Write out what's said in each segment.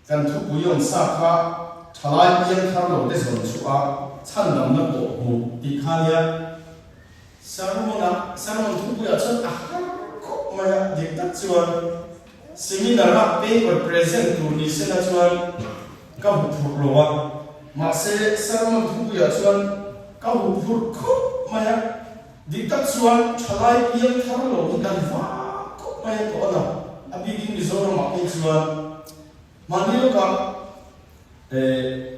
Kan thupui awm sa kha thalai piang thar lo te zawn chhuah a chhandamna pawh hmuh tih kha nia. Sermon ah sermon thupuiah chuan a har khawp mai a, dik tak chuan seminar ah paper present tur ni sela chuan ka hu phurh lo a, mahse sermon thupuiah chuan ka hu phurh khawp mai a, dik tak chuan thalai piang thar lo hi kan vang khawp mai a tawh a na, a bikin Mizoramah phei chuan mahni lawkah eh.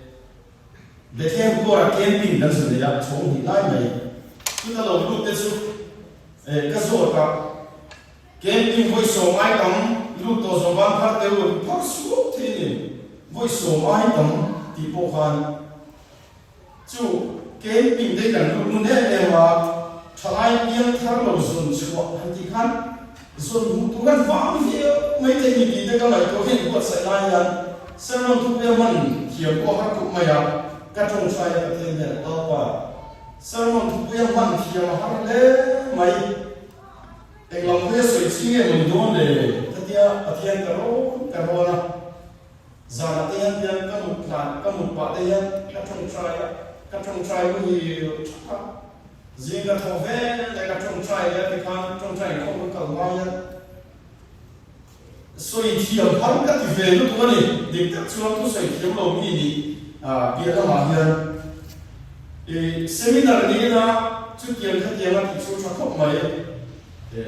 Bethlehem kawrah camping kan zu nei a, chhawng hnih lai mai. Chuta lo lut te chu eh ka zawt a, camping vawi sawm ai tam lut tawh zawh ban phar te u phar suak thei a ni, vawi sawm ai tam tih pawh khan chu camping te kan lut ngun em em a, thalai piang thar lo zawn chhuah han tih khan zawn hmuh tur an vang viau mai thei ni tih te ka ngaihtuah hian buatsaih lai hian Sermon thupui a hman thiam pawh a har khawp mai a, ka tawngtai a Pathian hian a pa. Sermon thupui a hman thiam a har hle mai. Englam hawi a sawi chi nge mawni dawn le? Ka tia Pathian ka rawn ka rawn a, zanah te hian hian ka mut tlan ka mut pah te hian ka tawngtai a, ka tawngtai lu hi tha zing ka thaw vel leh ka tawngtai leh a tikhan tawngtai inkhawm ka kal ngai a. Sawi thiam har ka ti ve lutuk a ni. Dik tak chuan thu sawi thiam lo mi nih piah lamah hian i seminar nihna chutiang khatiang a tih chu tha khawp mai.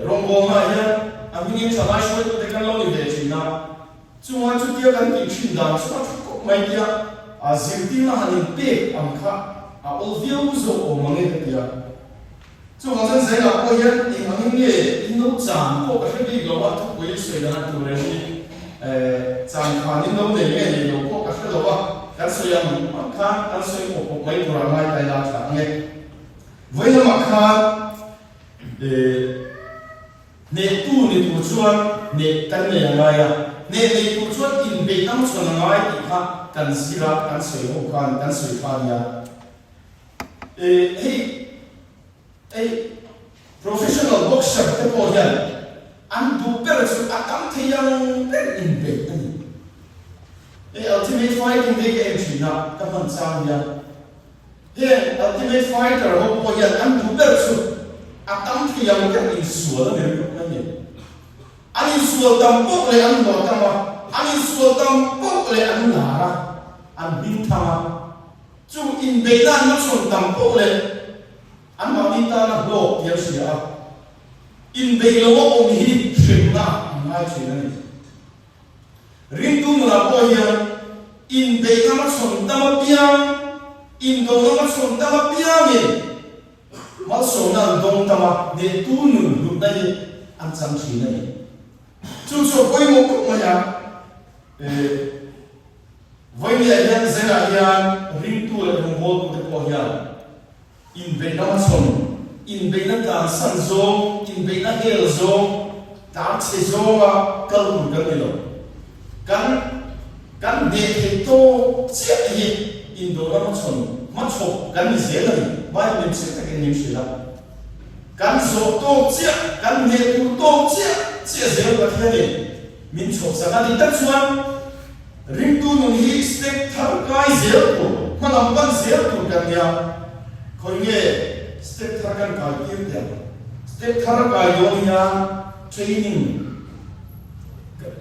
Rawngbawlnaah hian a hmingin thalai hruaitute kan lo ni ve thin a, chunga chutia kan tih thin dan chu a tha khawp mai tia zirtirna han inpek ang kha a awl viau zawk awm ang e ka ti a. Chuvang chuan Zela pawh hian eng angin nge in lo chan pawh ka hre bik lo a, thupui sawi dan a tur reng hi chan khan in lo nei nge nei lo pawh ka hre lo a, kan sawi ang ang khan kan sawi pawp pawp mai tur a ngai ta ila tha ang e. Vawi lamah khan hnehtu ni tur chuan hneh kan nei a ngai a, hneh nei tur chuan inbeih lamchhawn a ngai tih kha kan zir a, kan sawi ho khan kan sawi kha a nia. Hei hei professional boxer te pawh hian an duh ber chu a tam thei ang ber inbeih a ni. Hei ultimate fighting te hi ka en thin a, ka hman chang hian heng ultimate fighter ho pawh hian an duh ber chu a tam thei ang ber insual a ni ringawt mai a ni. An insual tam poh leh an hlawh tam a, an insual tam poh leh an lar a, an hming thang a. Chu inbeihna an hmachhawn tam poh leh anmahni tana hlawk tih an hria a, inbeih loa awm hi hremna an ngai thin a ni. Ringtu nunah pawh hian inbeihna hmachhawn tam apiang, indona hmachhawn tam apiangin malsawmna an dawng tam a, hnehtu nun hlutna hi an chang thin a ni. Chu chu a pawimawh khawp mai a. Vawinia hian Zela hian ringtu leh rawngbawltute pawh hian inbeihna hmachhawn, inbeihna tlansan zawng, inbeihna hel zawng, tlan chhe zawnga kal tur kan ni lo. Kan kan hneh theih tawk chiah hi indona hmachhawn hmachhawp kan ni zel a ni. Bible in chiang takin min hrilh a. Kan zawh tawk chiah, kan hneh tur tawk chiah chiah zel Pathianin min chhawpsak a ni tak chuan Ringtu nun hi step thar kai zel tur, hmalam pan zel tur kan nia. Khawi nge step thar kan kai tir teh ang? Step thar kai dawn hian training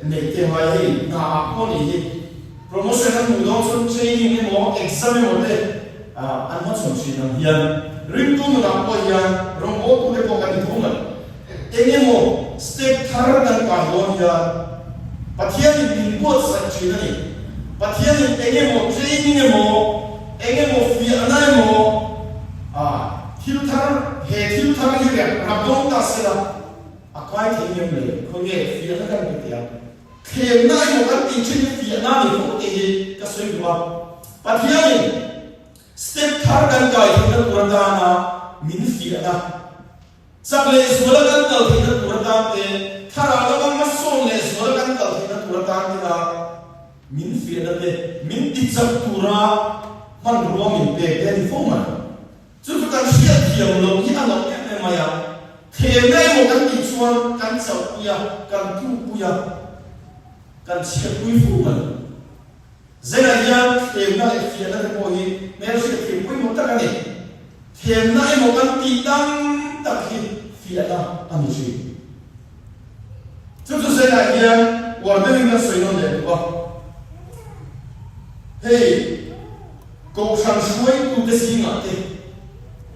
neih teh ngai hei hna ah pawh nih hi. Promotion an hmuh dawn chuan training emaw exam emaw te an hmachhawn thin ang hian ringtu nun ah pawh hian rawngbawltu te pawh kan ni tho mai. Eng emaw step thar kan kai dawn hian Pathianin min buatsaih thin a ni. Pathianin eng emaw training emaw, eng emaw fiahna emaw, ah thil thar, he thil thar hi rep rap dawn ta sela a kai thei ngem le? Khawnge fiahna kan pe teh ang? Thlemna emaw kan tih thin hi fiahna ni fo tih hi ka sawi duh a. Pathianin step thar kan kai theihna tur atana min fiahna Chak leh zuala kan kal theihna tur atan te, thlarau lama hmasawn leh zuala kan kal theihna tur atan te a min fiahna te, min tichak tura hmanrua min pek te a ni fo mai. Chu chu kan hriat thiam loh hi a lo em em mai a, thlemna emaw kan tih chuan kan chauhpui a, kan tlukpui a, kan chhiatpui fo mai. Zengah hian thlemna leh fiahna te pawh hi hmelhriat thiam pawimawh tak a ni. Thlemna emaw kan tih tam tak hi fiahna a ni thin. Chu chu zengah hian uar deuhin kan sawi nawn leh duh a. Hei Kohhran hruaitute zingah te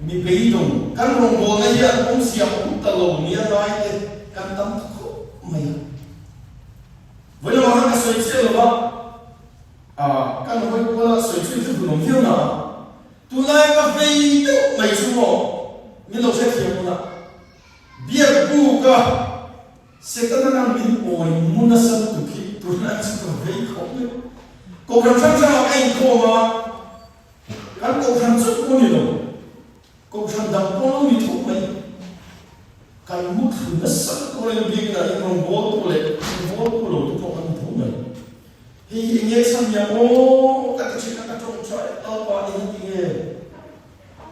mi beidawng kan rawngbawlna hian awmzia awm ta lo nia ngai te kan tam ta khawp mai a. Vawiin lamah khan ka sawi chiah lo va, ah kan hawi kuala sawi chu i thu duh awm viau na a, tunlai ka vei deuh mai chu maw min lo hrethiam hunah biak buk a Setana nang min awi mu nasa lutuk hi tunlai chu ka vei khawp mai. Kohhran hrang hrangah ka inkhawm a, kan kohhran chauh pawh ni lo, kohhran dang pawh lo ni tho mai. Kan mu thlu nasa lutuk a, in biakina in rawn bawl tu leh in bawl tu lo te pawh kan ni tho mai. Hei hi enge chhan hian aw ka ti thin a, ka tawngtai Lalpa i han ti nge?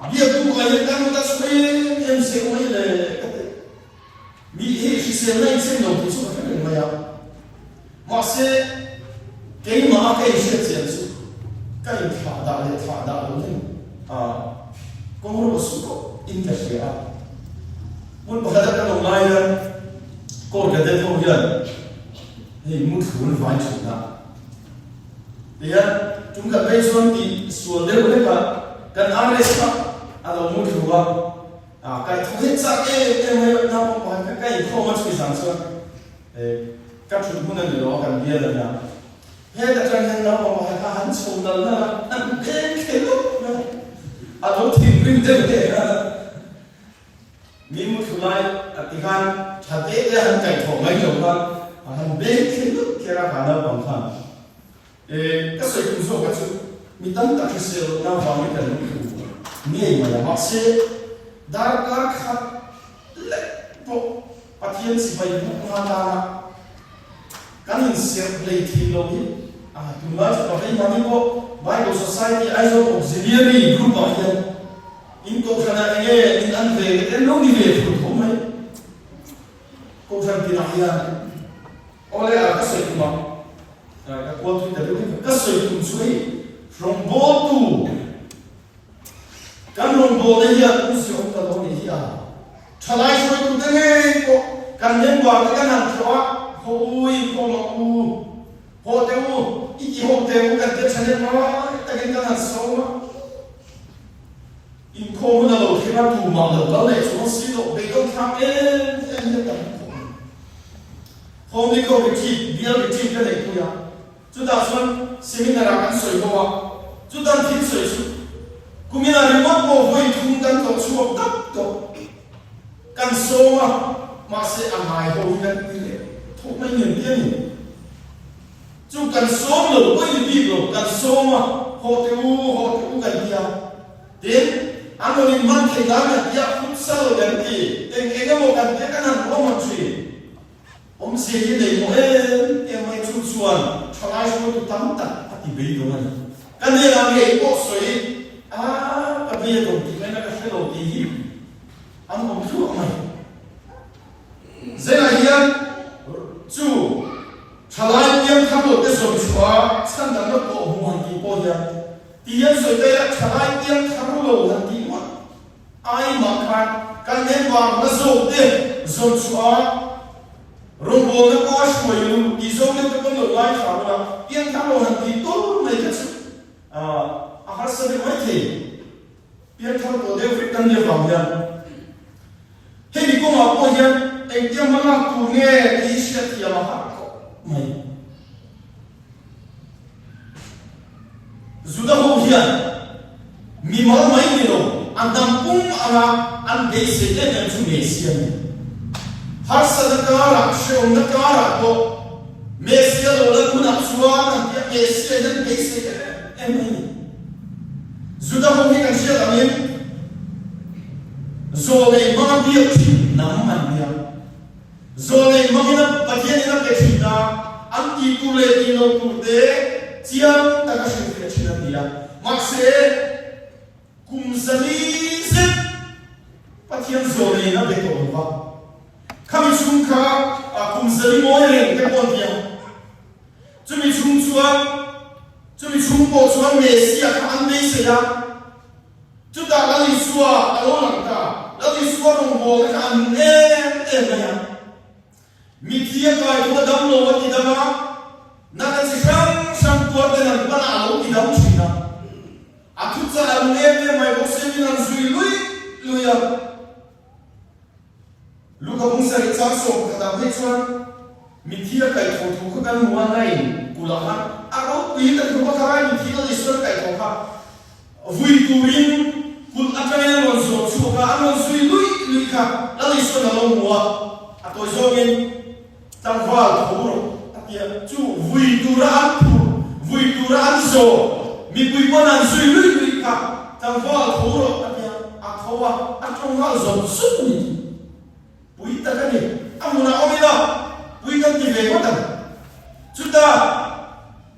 Biaktu ka hian kan ta chhu em em se mai le ka ti. Mi hi hriselna in chen lo tih chu ka hre reng mai a. Mahse, keimah a ka inhriat chian chu ka inthlah dah leh thlah dah lo in kawng rawh suh tawh in ka hria a. Hmun pakhat a kan awm lai hian Court Cadet ho hian hei muthlun vai thin a. Tihian tum khat phei chuan tih sual deuh hlekah kan RS kha a lo mu thlu a, kai tho het chak em em mai a, naupang pakhat kha ka inkhawm a chhui zan chuan ka thut hmun a ni lo a kan bial a nia. Het atang hian naupang pakhat kha han chho nal nal a, han beng thei lawk mai a, a lo thinrim deuh teh a. Mi mu thlu lai a ti khan tha te te han kaih thawh mai lo khan a han beng thil lut kher a kha naupang khan e ka sawi tum zawk a chu mi tam tak hrisel loh na vangin kan mu thlu ngei mai a mahse darkar khat lek pawh Pathian chibai buk nga tana kan inserh hlei thei lo hi a tunlai chu ka vei mahni pawh Bible Society Aizawl Auxiliary Group ah hian In kohhranah enge in an ve te en lo ni ve thur tho mai. Kohhran tinah hian awle a ka sawi tum a, ka kual thui ta deuh hi ka sawi tum chu hei rawngbawltu kan rawngbawlna hian awmzia awm ta lo a nih hi a. Thalai hruaitute ngei pawh kan member te kan han thlawh a, haw u inkhawm ang u. Haw teh u, i ti haw teh u kan tia thanem ngai takin kan han sawm a. Inkhawm hun a lo thleng a, tumah lo kal leh chuang si loh beidawn thlak em em hian kan hmu khawp mai. Home Nico retreat, bial retreat ka neihpui a, chutah chuan seminar ah kan sawi ho a, chutan thil sawi chu kumin ah ringawt pawh vawi thum kan tlawh chhuak tak tawh. Kan sawm a, mahse a ngai ho hi kan ti leh thawk mai nen te a ni. Chu kan sawm lo pawi ni bik lo, kan sawm a, haw teh u, haw teh u kan ti a. Tin, an rawn in man thei nan kan ti a, futsal kan ti, eng eng emaw kan ti a, kan han ruahman thin. Awmzia hi nei maw em em mai chu chuan thalai hruaitu tam tak a ti beidawng a ni. Ka hnenah ngei pawh sawi a, ka bei a dawng tih ngaihna ka hre lo tih hi an awm thluah mai. Zengah hian chu thalai piang thar lo te zawn chhuah a chhandamna pawh hmu han tih pawh hian ti hian sawi ta ila thalai piang thar lo han tih ngawt Ai mah khan kan member la zawk te zawn chhuah a rawngbawlna pawh a hruai lu tih zawk deuh te pawn lo ngaithla ula, pianthar lo han tih tur mai kha chu a harsa deuh mai thei. Pianthar tawh deuh vek kan nih avang hian hemi kawngah pawh hian engtia hma lak tur nge tih hriatthiam a har khawp mai. Juda ho hian mi mal mai ni lo, an dam pum anga an beisei em em chu Messia ni. Harsatna karah, hrehawmna karah pawh Messia lo lan hunah chuan an tia Messia hian beisei em em mai ni. Juda ho hi kan hriat angin zawlei hmanga biak thin hnam an nia. Zawlei hmangin a Pathianin a pe thin a, an tih tur leh tih loh tur te chiang taka hrilhfiah thin an ni a. Mahse, kum zali zet Pathian zawleiin a pe tawh lo va. Khami chhung kha kum zali ngawi reng te pawh an ti ang. Chumi chhung chuan chumi. chung pawh chuan Messia kha an beisei a. Chutah Lal Isua a lo lang ta. Lal Isua rawngbawlna kha an hmu em em mai a. Mithi a kai thu a dam lo a ti dam a, natna chi hrang hrang tuar ten an pan a a lo ti dam thin a. A thuchah a lung em em mai bawk sia min an zui lui lui a. Luka bung sarih chang 11 ah phei chuan mithi a kaih tho thu kha kan hmu a, nain kulh ah khan a ropui kan hmu a, kharai mithi Lal Isuan a kaih tho kha vui turin kulh atangin an rawn zawh chhuak a, an rawn zui lui lui kha Lal Isuan a lo hmu a, a tawi zawngin tlangval tho rawh a ti a, chu vui tura an phurh, vui tura an zawh, mipui pawn an zui lui lui kha tlangval tho rawh a ti a, a tho a, a tawng nghal zawt zawt a ni. Pui tak a ni, a hmunah awm ila pui kan ti ve ngawt ang. Chutah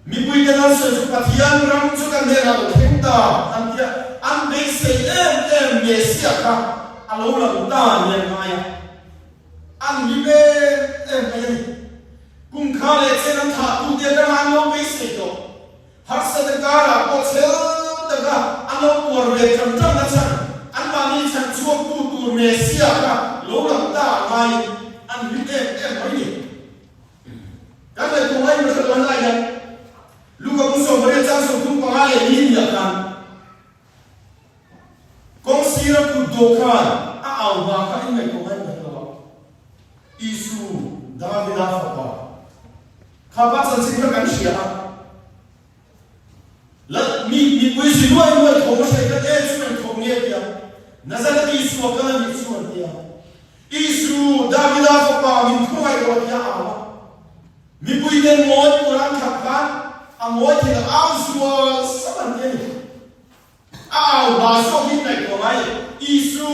Mipuite nan sawi chu Pathian ram chu kan hnenah lo thleng ta an ti a, an beisei em em Messiah kha a lo lang ta ni an ngai a, an hlim em em mai a ni. Kum kha leh chen an thlahtute atanga an lo beisei tawh harsatna karah pawh chhel taka an lo tuar ve ṭang ṭang na chhan anmahni chhan chhuaktu tur Messiah kha lo lang ta ngaiin an hlim em em mai ni. Kan ngaihtuah mai hmasa dawn lai hian Luka bu 18 chang 35 leh ni hniah khan kawng sira kut dawh khan a au hma kha in ngaihtuah mai hmasa lo a. Isu Davida fapa kha pa chanchin kha kan hria a. Lal mi mipui zi nuai nuai thawm a hriat khan e chu eng thawm nge tia Nazareth Isua kal a nih chu an ti a. Isu, Davida fapa min khawngaih rawh tia a au a. Mipui ten ngawi tur an khat khan a ngawi thei lo, au zual sap an ti a ni. A au hla zawk hi ngaihtuah ngai Isu,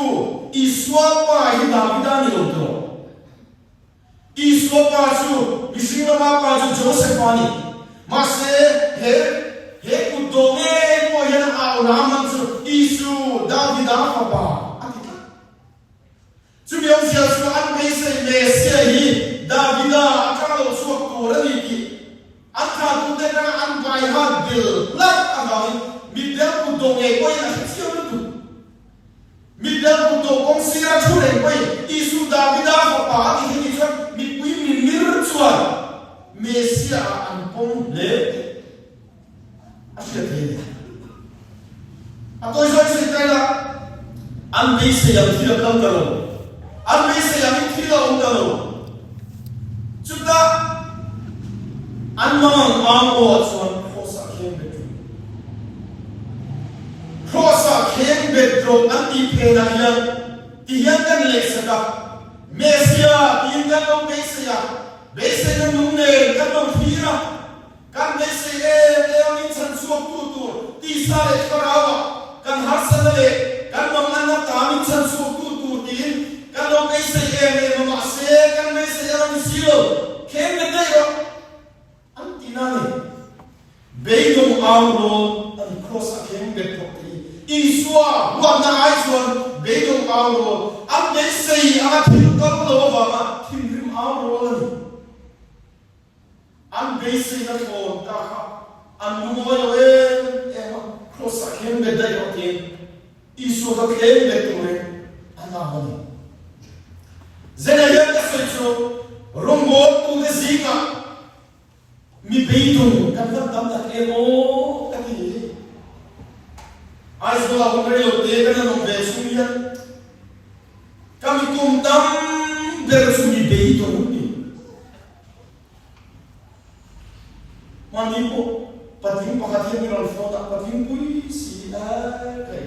Isua pa hi Davida ni lo tawh. Isua pa chu mihring lama pa chu Joseph-a a ni. Mahse, he he kut dawh ngei pawh hian a au hla hman chu Isu, Davida fapa a ti tlat. Chumi awmzia chu an beisei Messia hi Davida atanga lo chhuak tur a ni tih an thlahtute atanga an baiha bel hlat avangin mitdel kut dawh ngei pawhin a hre chiang lutuk. Mitdel kut dawh kawng sira thu reng pawhin Isu Davida fapa a ti hi ni chuan mipui mimir chuan Messia ah an pawm hle tih A hriat thei a ni. A tawi zawi sawi ta ila, an beisei ang thil a kal ta lo. An beisei angin thil a awm ta lo. Chutah an mangang au aw ah chuan Kraws ah kheng bet rawh. Kraws ah kheng bet rawh an tih phenah hian tihian kan lehsak a, Messiah tiin kan lo beisei a, beiseina nung nen kan lo thlir a, Kan beisei em em angin chhan chhuaktu tur tisa leh thlarauah kan harsatna leh kan manganna tamin chhan chhuaktu tur tiin kan lo beisei em em a, mahse kan beisei a ni si lo, khem bet daih rawh an ti na ni. Beidawng au rawl a ni kraws a khem bet thawk te hi Isua huatna ai chuan beidawng au rawl an beisei anga thil kal lo avanga thinrim au rawl a ni. An beiseina thlawn ta kha an lungawi lo em em a, Kraws ah khem bet daih rawh tiin Isua kha khem bet turin an au a ni. Zena hian ka sawi chu rawngbawltute zingah mi beidung kan van tam tak em aw ka ti. Aizawl ah hun rei lo te kan han awm ve chung hian ka mi tum tam ber chu mi beidung an ni. Hmani pawh patling pakhat hian min rawn phone a, patling pui si a kai.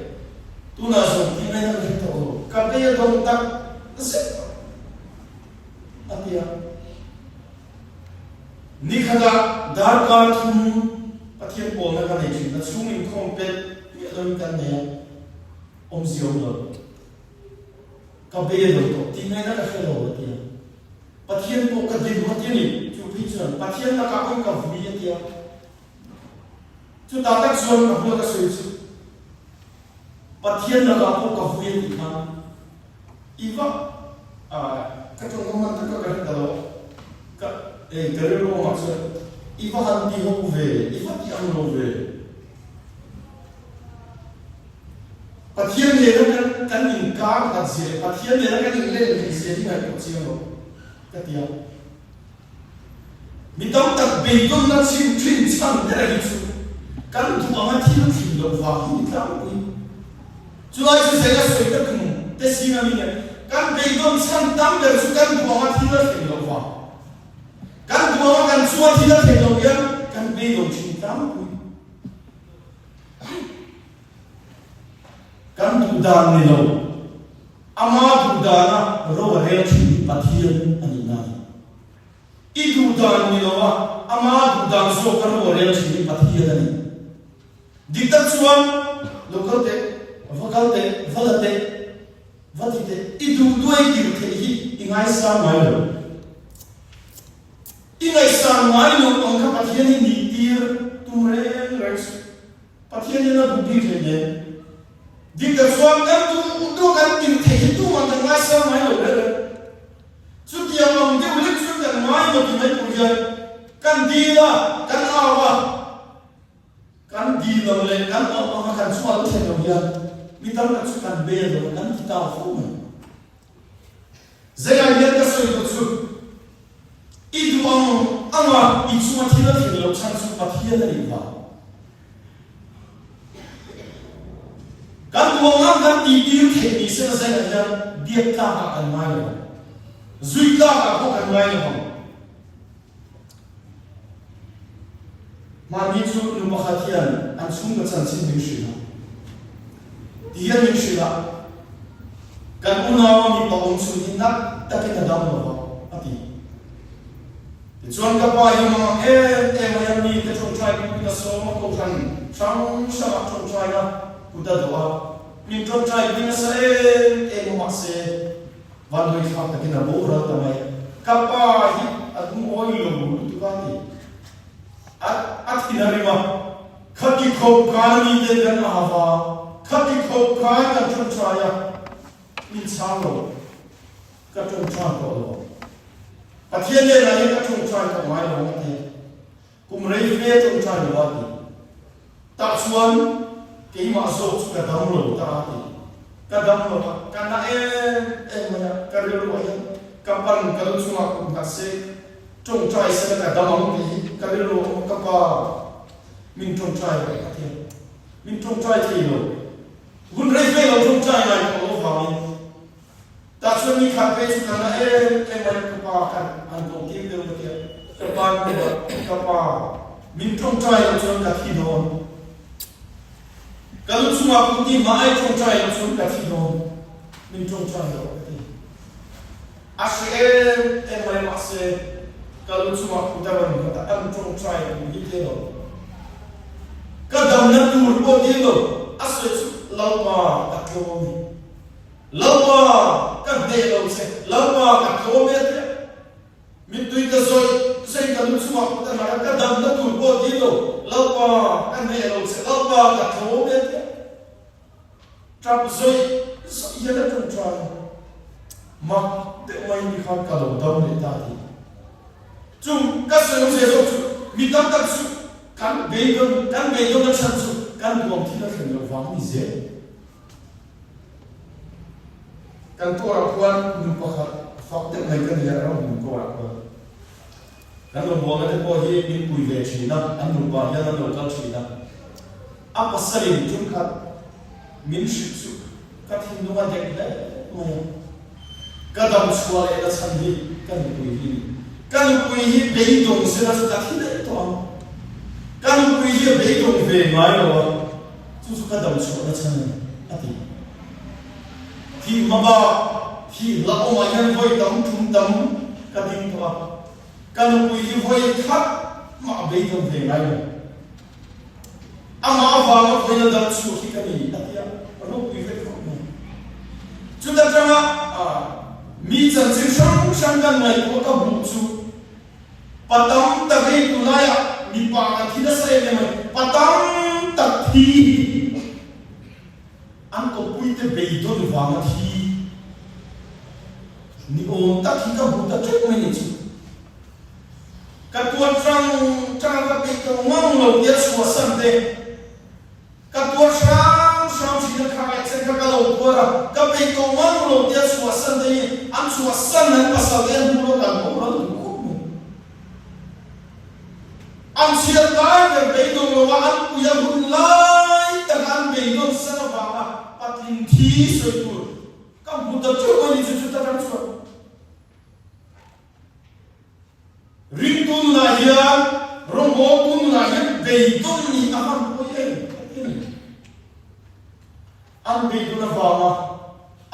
Tunah zawng tih ngaihna ka hre tawh lo, ka bei a dawng tak zet tawh a ti a. Nikhatah darkar thum Pathian pawlna ka nei thin a, chhung inkhawm pet miah loin kan nei a, awmzia awm lo. Ka bei a dawng tawh tih ngaihna ka hre lo a ti a. Pathian pawh ka dim a ti a ni. Chu phei chuan Pathian lakah pawhin ka vui a ti a. Chutah tak chuan ka bula ka sawi chu Pathian lakah pawh ka vui a tih khan i va ka tawng hman tak ka hre ta lo. Ka ei ka rilru awmah chuan i va han ti ho ve, i va ti ang lo ve. nena kan inkar hlat zia leh Pathian nena kan inlen theih zia hi ngaihtuah chiang lo ka ti a. Mi tam tak beidawnna chim thin chhan ber hi chu kan duh anga thil thin loh vang hi ni tlangpui. Chulai chu zela sawi ka tum te sin a mi nen kan beidawn chhan tam ber chu kan duh anga thil a thlen loh vang. Kan duh anga kan chunga thil a thlen loh hian kan beidawn thin tlangpui. Kan duh dan ni lo. Ama duh dana ro a rel thin hi Pathian a nih na a ni. I duh dan ni lo a, ama duh dan zawk a ro a rel thin hi Pathian a ni. Dik tak chuan, lo kal teh, va kal teh, va la teh, va ti teh, i duh duai tir theih hi i ngaisang ngai lo. I ngaihsan ngai lo ang kha Pathian hi nih tir tum reng reng suh. Pathian hian a duh bik hle nen. Dik tak chuan kan duh duh kan tir theih hi tumah kan ngaisang ngai lo reng reng. Chutiang ang deuh lek chuan kan ngai maw ti mai tur hian kan dil a, kan au a, kan dil lo leh kan auh anga kan chhuah lo thei lo hian mi tam tak chu kan bel lo a, kan ti tau fo mai. Zeiah hian ka sawi duh chu, i duh ang anga i chunga thil a thlen loh chhan chu Pathian a nih vang. Kan duh ang ang kan tihtir theih ni sela zeiah hian biak tlakah kan ngai lo ang, zui tlakah pawh kan ngai lo ang. Mahni chu nu pakhat hian an chhungkaw chanchin min hrilh a. Ti hian min hrilh a, Kan unaua mipa awm chhun hi nat takin a dam lo va, a ti. Tichuan ka pa hi mang em em a hian mite ṭawngṭai turin a sawm a, kohhran hrang hrangah ṭawngṭaina kut a dawh a, min ṭawngṭai pui nasa em em a mahse, Vanduai thlak takin a boral ta mai. Ka pa hi a lungawi lo lutuk a ti. A a thin a rim a, Khati khawp khan mi ten kan av a, khati khawp khan kan ṭawngṭai a, min chhang lo, ka ṭawngṭai tawh lo. Pathian hnenah hian ka ṭawngṭai tawh ngai lo ang a ti a. Kum rei fe ṭawngṭai lo a ti. Tah chuan keimah zawk chu ka dam lo ta a ti. Ka dam lo a, ka na em em mai a, ka rilruah hian ka pan ka lu chungah kut nghat se, ṭawngṭai sela ka dam ang tih hi ka rilru a awm a, ka pa min ṭawngṭai rawh a ti a. Min ṭawngṭai thei lo. Hun rei fe lo ṭawngṭai ngai tawh lo vangin Tah chuan ni khat phei chu ka na em em mai ka pa khan an ko tir deuh ka tia, ka pa in ka ka pa min tawngtai loh chuan ka thi dawn, ka lu chungah kut ni hma ai tawngtai loh chuan ka thi dawn, min tawngtai loh ka ti. A hre em em mai mahse ka lu chungah kut a rawn nghat a, an tawngtai duh hi te lo. Ka damna tur pawh dil lo, a sawi chu Lalpa ka tlawm e. Lalpa, ka hneh lo che, Lalpa, ka tlawm e tia. Mittui ka zawih zawih ka lu chungah kut a nghat a, ka damna tur pawh dil lo, Lalpa, ka hneh lo che, Lalpa, ka tlawm e tia. Tap zawih zawih hian a ṭawngṭai a, mak deuh mai ni khan ka lo dam leh ta ti. Chung ka sawi awmzia zawk chu mi tam tak chu kan beidawn, kan beidawn a chhan chu kan duang thil a thlen loh vang a ni zel. Kan kawrah khuan nu pakhat fak deuh mai ka nia ram hmun kawrah khuan. Kan rawngbawlna te pawh hi min pui ve thin a, an nupa hian an lo kal thin a. A pasalin tumkhat min hrilh chu ka thinlung a dek hle mai a. Ka dam chhuah leh na chhan hi ka nupui hi ni. Ka nupui hi beidawng sela chu ka thi daih tawh ang. Ka nupui hi a beidawng ve ngai lo a, chu chu ka dam chhuah na chhan a ni, a ti. Thih hma bak, thih hla awmah hian vawi tam tum tam ka ding tawh a, ka nupui hi vawi khat mah a beidawng ve ngai lo. Amah avanga vawiina dam chhuak hi ka ni, a ti a, ropui vek khawp mai. Chuta tanga mi chanchin hrang hrang kan ngaihtuah ka hmuh chu pa tam tak hei tunlaiah mipa kan thi nasa em em a ni, pa tam tak thi hi an kawppuite beidawn vanga thi ni awm tak hi ka hmu ta teuh mai ni chu. Ka tuar hrang hrang a, ka peih tawh ngang lo tia chhuahsan te ka tuar hrang hrang thin. thin a, kha leh chen kha ka lo phuar a, ka peih tawh ngang lo tia chhuahsan te hi an chhuahsan an pasal te an hmu lo kan boral duh khawp mai. An chhiat lai ber beidawng lo a, an pui a hun lai taka an beidawn san avanga patling thi sawi tur ka hmu ta teuh a ni chu chuta tang chuan. Ringtu nunah hian rawngbawltu nunah hian beidawn nih a han pawi em ka ti a ni. An beidawn avanga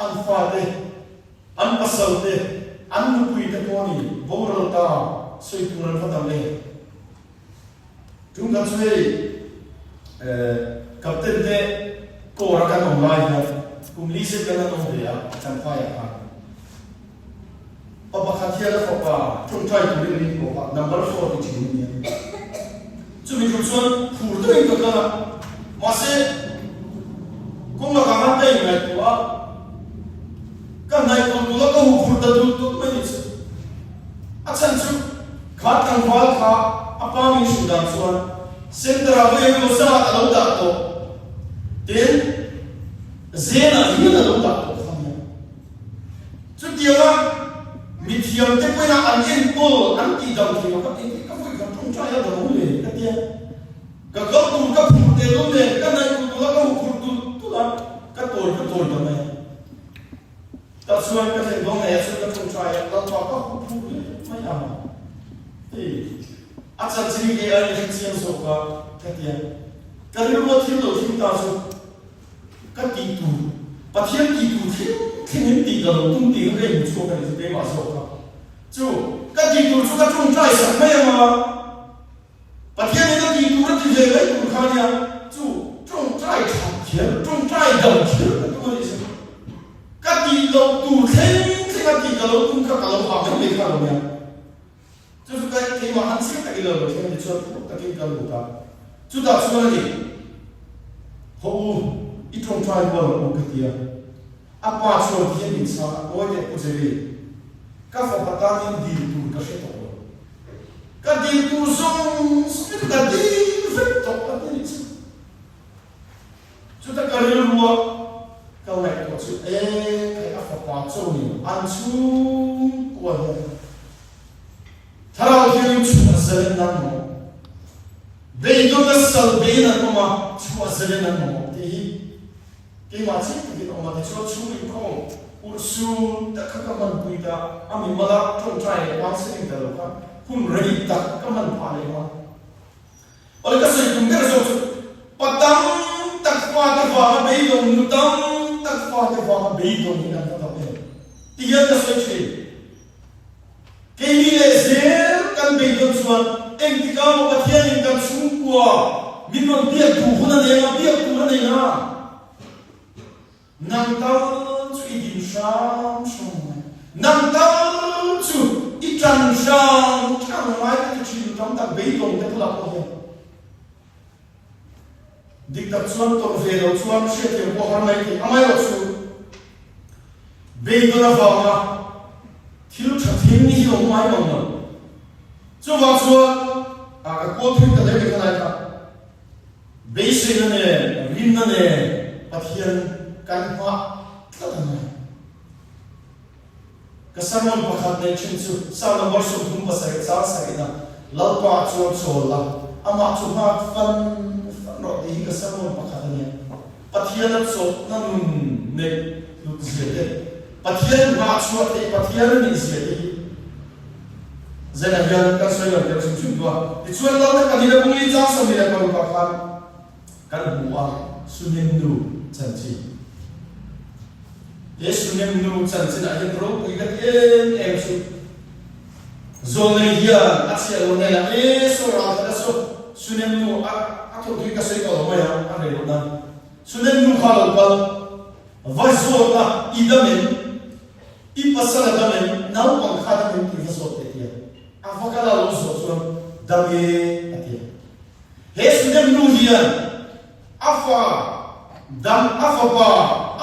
an fate, an pasalte, an nupuite pawh ni boral ta sawi tur an va tam em. Tum khat chu hei Captain te kawr a kan awm lai hian kum li zet kan an awm ve a, Champhaiah khan. Pa pakhat hian a fapa tawngtai turin min kawp a, number four ti thin a nia. Chumi tum chuan phur deuhin ka kal a, mahse kawng lakah khan ka inngaihtuah a, ka hnaih tawlh tawlh a, ka huphurh ta dut dut mai ni chu. A chhan chu kha tlangval kha a pa min hrilh dan chuan center ah vawi engemaw zat a lo dah tawh, tin zenah hian a lo dah tawh kha nia. Chutianga mithiam te pawhin an enkawl an tih dam thei lo kha engtin ka vawi khat tawngtai a dam le ka tia. Ka kal tur ka phur tel nen ka naih tur tula ka huphurh tulh tulh a, ka tawi ka tawi ta mai a. Tah chuan ka thlen dawn ngei ah chuan ka tawngtai a, Lalpa ka huphurh leh mai ang hei a chanchin hi kei aiin i hrechiang zawk a ka tia. Ka rilru a thil lo thim ta chu Ka tih tur, Pathian tih tur thleng thlengin tih ka lo tum tih kha ka inhmu chhuak a ni chu keimah zawk kha. Chu ka tih tur chu ka tawngtai sak mai ang a, Pathianin a tih tur a ti ve mai tur kha nia, chu tawngtai that kher, tawngtai dam kher ka tum a nih chu. Ka tih loh tur thleng thleng a tih ka lo tum kha ka lo hah mai mai kha lo nia. Chu chu ka keimah han chiang takin lo lo thleng a ni chuan phur takin ka lut a, chutah chuan a ni, Haw u, i tawngtai rual ang u ka ti a. A pa chuan ti hian min chhang a, Kawi teh Pu Jerry, ka fapa tanin dil tur ka hre tawh lo. Ka dil tur zawng zawngin ka dil vek tawh a ti a nih chu. Chuta ka rilrua ka ngaihtuah chu e kei a fapa chauhin an chhungkua hian Thlarau Thianghlim chhuah zalen an mamawh, beidawn a sal beiin an awm a, chhuah zalen an mamawh tih hi keimah chiang takin a awm a. Tichuan chhung inkhawm urhsun tak kha ka hmanpui ta, a mimala tawngtai leh counselling ta lo kha hun rei tak ka hman phah leh nghal. Awle ka sawi tum ber zawk chu pa tam tak fate vanga beidawng nu tam tak fate vanga beidawng hi kan va tam em ti hian ka sawi thin. Keini leh zel kan beidawn chuan engtikah maw Pathianin kan chhungkua min rawn biak duh hun a nei anga biak tur a nei nga. Nang tal chu i din hram hram mai. Nang tal chu i ṭan hram hram mai ka ti ṭhin tam tak beidawng te bulah pawh hian. Dik tak chuan tawrh ve lo chuan hriatthiam pawh har mai thei. Amaherawh chu beidawn avanga thil ṭha thing hi awm mai mang lo. Chuvang chuan a ka kawl thui ta hle mai kha lai kha. Beiseina nen, rinna nen Pathian kan hmah tlat a ngai. Ka sermon pakhat nei thin chu Psalm number 37 chang sarihna, Lalpa chuan chawl la, amah chu nghak fan fan rawh tih hi ka sermon pakhat a nia. Pathian a chawlhna nun neih hlut zia te, Pathian nghah chhuah theih Pathian a nih zia te hi Zenah hian kan sawi lo deuh hrim hrim tu a. Tichuan Lalna pahnih a bungli chang 26 ah khan kan hmu a Sunem nu chanchin. He Sunem nu chanchin ah hian ropui ka ti em em chu. Zawlnei hian a chhiah lo hnenah e saw ral khat a saw Sunem nu a a thawh tui ka sawi tawh lo mai a a rei loh nan. Sunem nu kha lo kal va zawt a i dam em? I pasal a dam em? Naupang kha dam em tih va zawt teh tia a va kal a lo zawh chuan dam e a ti a. He Sunem nu hian a fa dam a fapa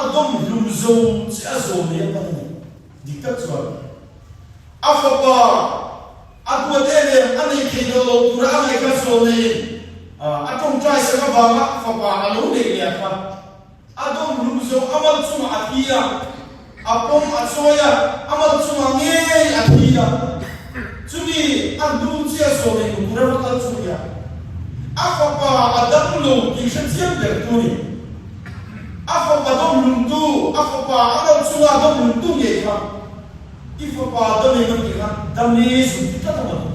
a dawm hlum zo che a zawm leh a pan a ni. Dik tak chuan a fapa a duat em em a nei thei deuh lo tura a ngaih kha zawm neiin a tawngtai sak avanga fapa a lo neih leh a kha. A dawm hlum zo a mal chungah a thi a, a pawm a chawi a, a mal chungah ngei a thi a. Chumi a hnu chiah zawh nei hmu tur a va kal chu nia. A fapa a dam lo tih hre chiang ber tu a ni. A fapa dawm hlumtu, a fapa a mal chunga dawm hlumtu ngei kha i fapa dam eng a tih kha dam e zuk ti tlat a maw ni.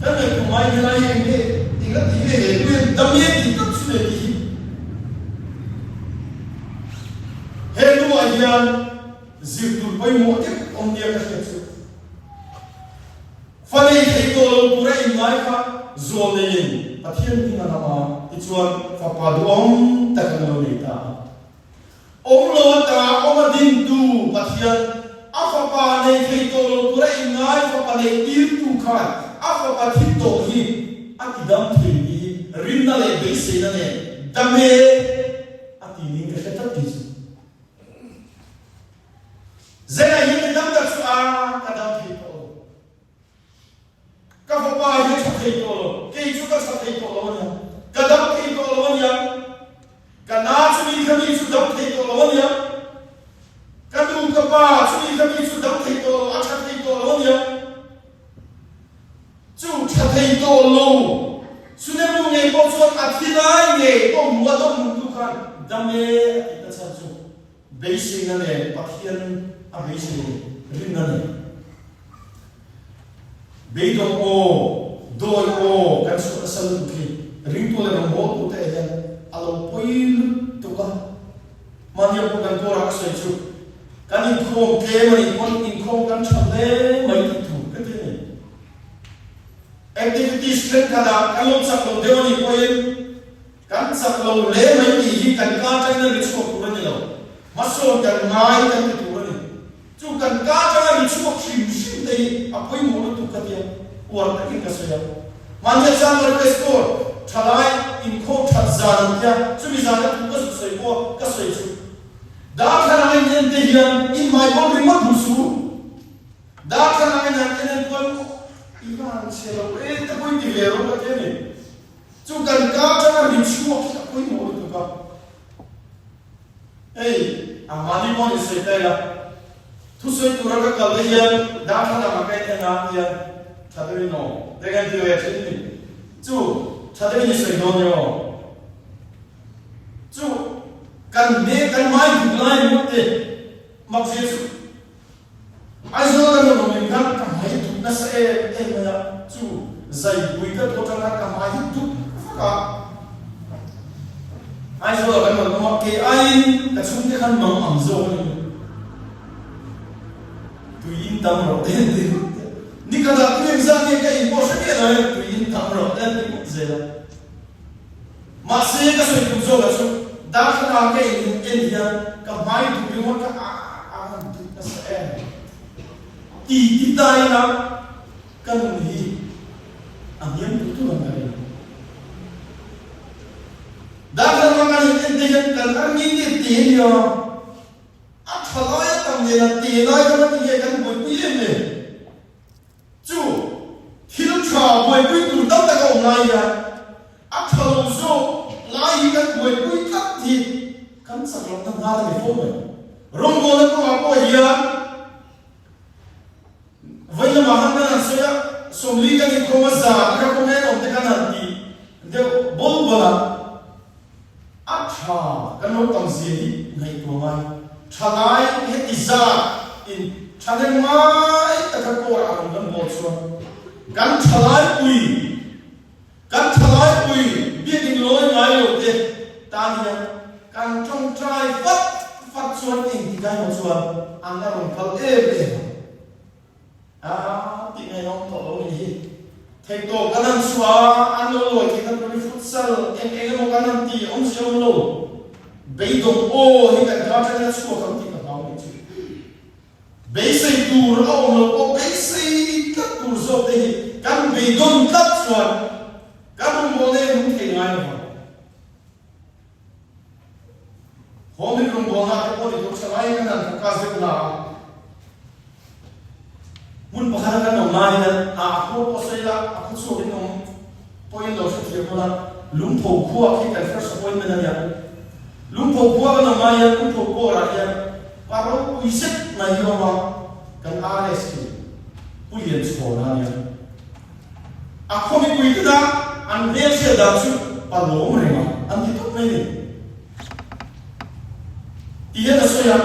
Kan ngaihtuah ngai helai hi eng nge eng a tih nge he nu hian dam e tih tlat chu le tih hi. He nuah hian zir tur pawimawh deuh awm nia ka hriat chu. Fa nei thei tawh lo tura inngai kha zawl neiin Pathian hming a lam a, tichuan fapa duhawm tak an lo nei ta a. Awm lo ata awm a dintu Pathian, a fapa nei thei tawh lo tura inngai fapa neih tirtu khan a fapa thi tawh hi a ti dam thei tih hi rinna leh beiseina nen dam e a ti ning ka hre tlat tih chu. Zela hi mi dam tak chu a ka dam thei tawh lo. Ka fapa hi a tha thei tawh lo. Kei chu ka tha thei tawh lo a nia. Ka dam thei tawh lo a nia. Ka na chu mi kha mi chu dam thei tawh lo a nia. Ka nu ka pa chu mi kha mi chu dam thei tawh lo, a tha thei tawh lo a nia. Chu tha thei tawh lo. Sunemu ngei pawh chuan a thi lai ngei pawh hmu a dawm hmutu khan dam e a tih na chhan chu. Beiseina nen Pathian a beisei rinna nen. Beidawng aw, dawi aw kan chhuah nasa lutuk hi ringtu leh rawngbawltute ah hian a lo pawi lutuk a. Mahnia pawh kan kawrah ka sawi chu kan inkhawm tlem a nih pawn inkhawm kan tha hle mai tih thu ka ti a ni. Activities thenkhatah kan lo chak lo deuh a nih pawhin Kan chak lo hle mai tih hi kan ka atangin a ri chhuak tur a ni lo. Hmasawn kan ngai kan ti tur a ni. Chu kan ka atanga ri chhuak hrim hrim te hi a pawimawh lutuk ka tia, uar takin ka sawi a. Mahnia chuan Margaret Store thalai inkhawm that zan an tia, chumi zana thu ka zuk sawi pawh ka sawi chu. Darthlalang in en te hian in hmai bawl ringawt hmu su. Darthlalang in an en en pawn i van chhe lo e te pawh i ti ve rawh ka ti a ni. Chu kan ka atanga ri chhuak hi a pawimawh lutuk a. Hei, a mahni pawh ni sawi ta ila, thusawi tura ka kal te hian darthlalang ah ka en en a hian tha deuhin aw, te kan ti ve thin ni. Chu tha deuhin i sawi dawn nia aw. Chu kan hme kan hmai duk lai ringawt te mak zia chu. Aizawl kan rawn awm in khan ka hmai duk nasa em em mai a, chu zaipui ka tuah tang khan ka hmai hi duk vak a. Aizawl ah kan rawn awm a, kei aiin ka chhungte khan mang ang zawk a ni. Tui in tam rawh te an ti ngawt te. Nikhat ah tui engzat nge ka in pawh hre miah lo e, tui in tam rawh te an ti ngawt zel a. Mahse ka sawi tum zawk ah chu darthlalang ka in en hian ka hmai duh ringawt kha a a rawn duh nasa em ti ti ta ila ka nun hi a hniam duh tur ang ka ring. Darthlalang kan in en te hian kan arngin te te nia a tha lai a tam nen a te lai kha ti nge kan buaipui em le. Chu thil tha buaipui tur tam tak a awm lai hian a tha lo zawk lai hi kan buaipui tlat hi kan chak lohna nghal a ni fo mai. Rawngbawlna kawngah pawh hian vawi lamah khan kan han sawi a, 40 kan inkhawm a, za te kha kawngeng awm te khan han ti deuh bawl bawl a, a tha kan lo tam zia hi ngaihtuah ngai. Thalai heti zat in thahnem ngai taka kawr ah rawn kan bawl chuan kan thalai pui kan thalai pui biakin lawi ngai lo te tan hian kan tawngtai fat fat chuan engtik ah emaw chuan an la rawn kal em em ang. A tih ngaihawm tawh lo nih hi. Theihtawp kan han chhuah a, an lo lawi theih na turin futsal eng eng emaw kan han ti awmzia awm lo. Beidawng aw hi kan ka atangin a chhuak ang tih ka hlau nih chu. Beisei tur a awm lo pawh beisei tlat tur zawk te hi kan beidawn tlat chuan kan rawngbawlna hi a nung thei ngai lo vang. Home in rawngbawlna te pawh ni tur tha lai kan han focus deuh na a. Hmun pakhat a kan awm lai hian a khua pawh sawi la, a khaw chhuak in awm pawhin lo hrethiam ula. Lungpho khua khi kan first appointment a nia. Lungpho khua kan awm ah hian Lungpho kawr ah hian pa ropui zet mai hi a awm a, kan RS khi Pu Lianchhawna a nia. A khaw mipui te dah an hmelhriat dan chu pa lawm reng a, an ti tawp mai ni. Ti hian a sawi a,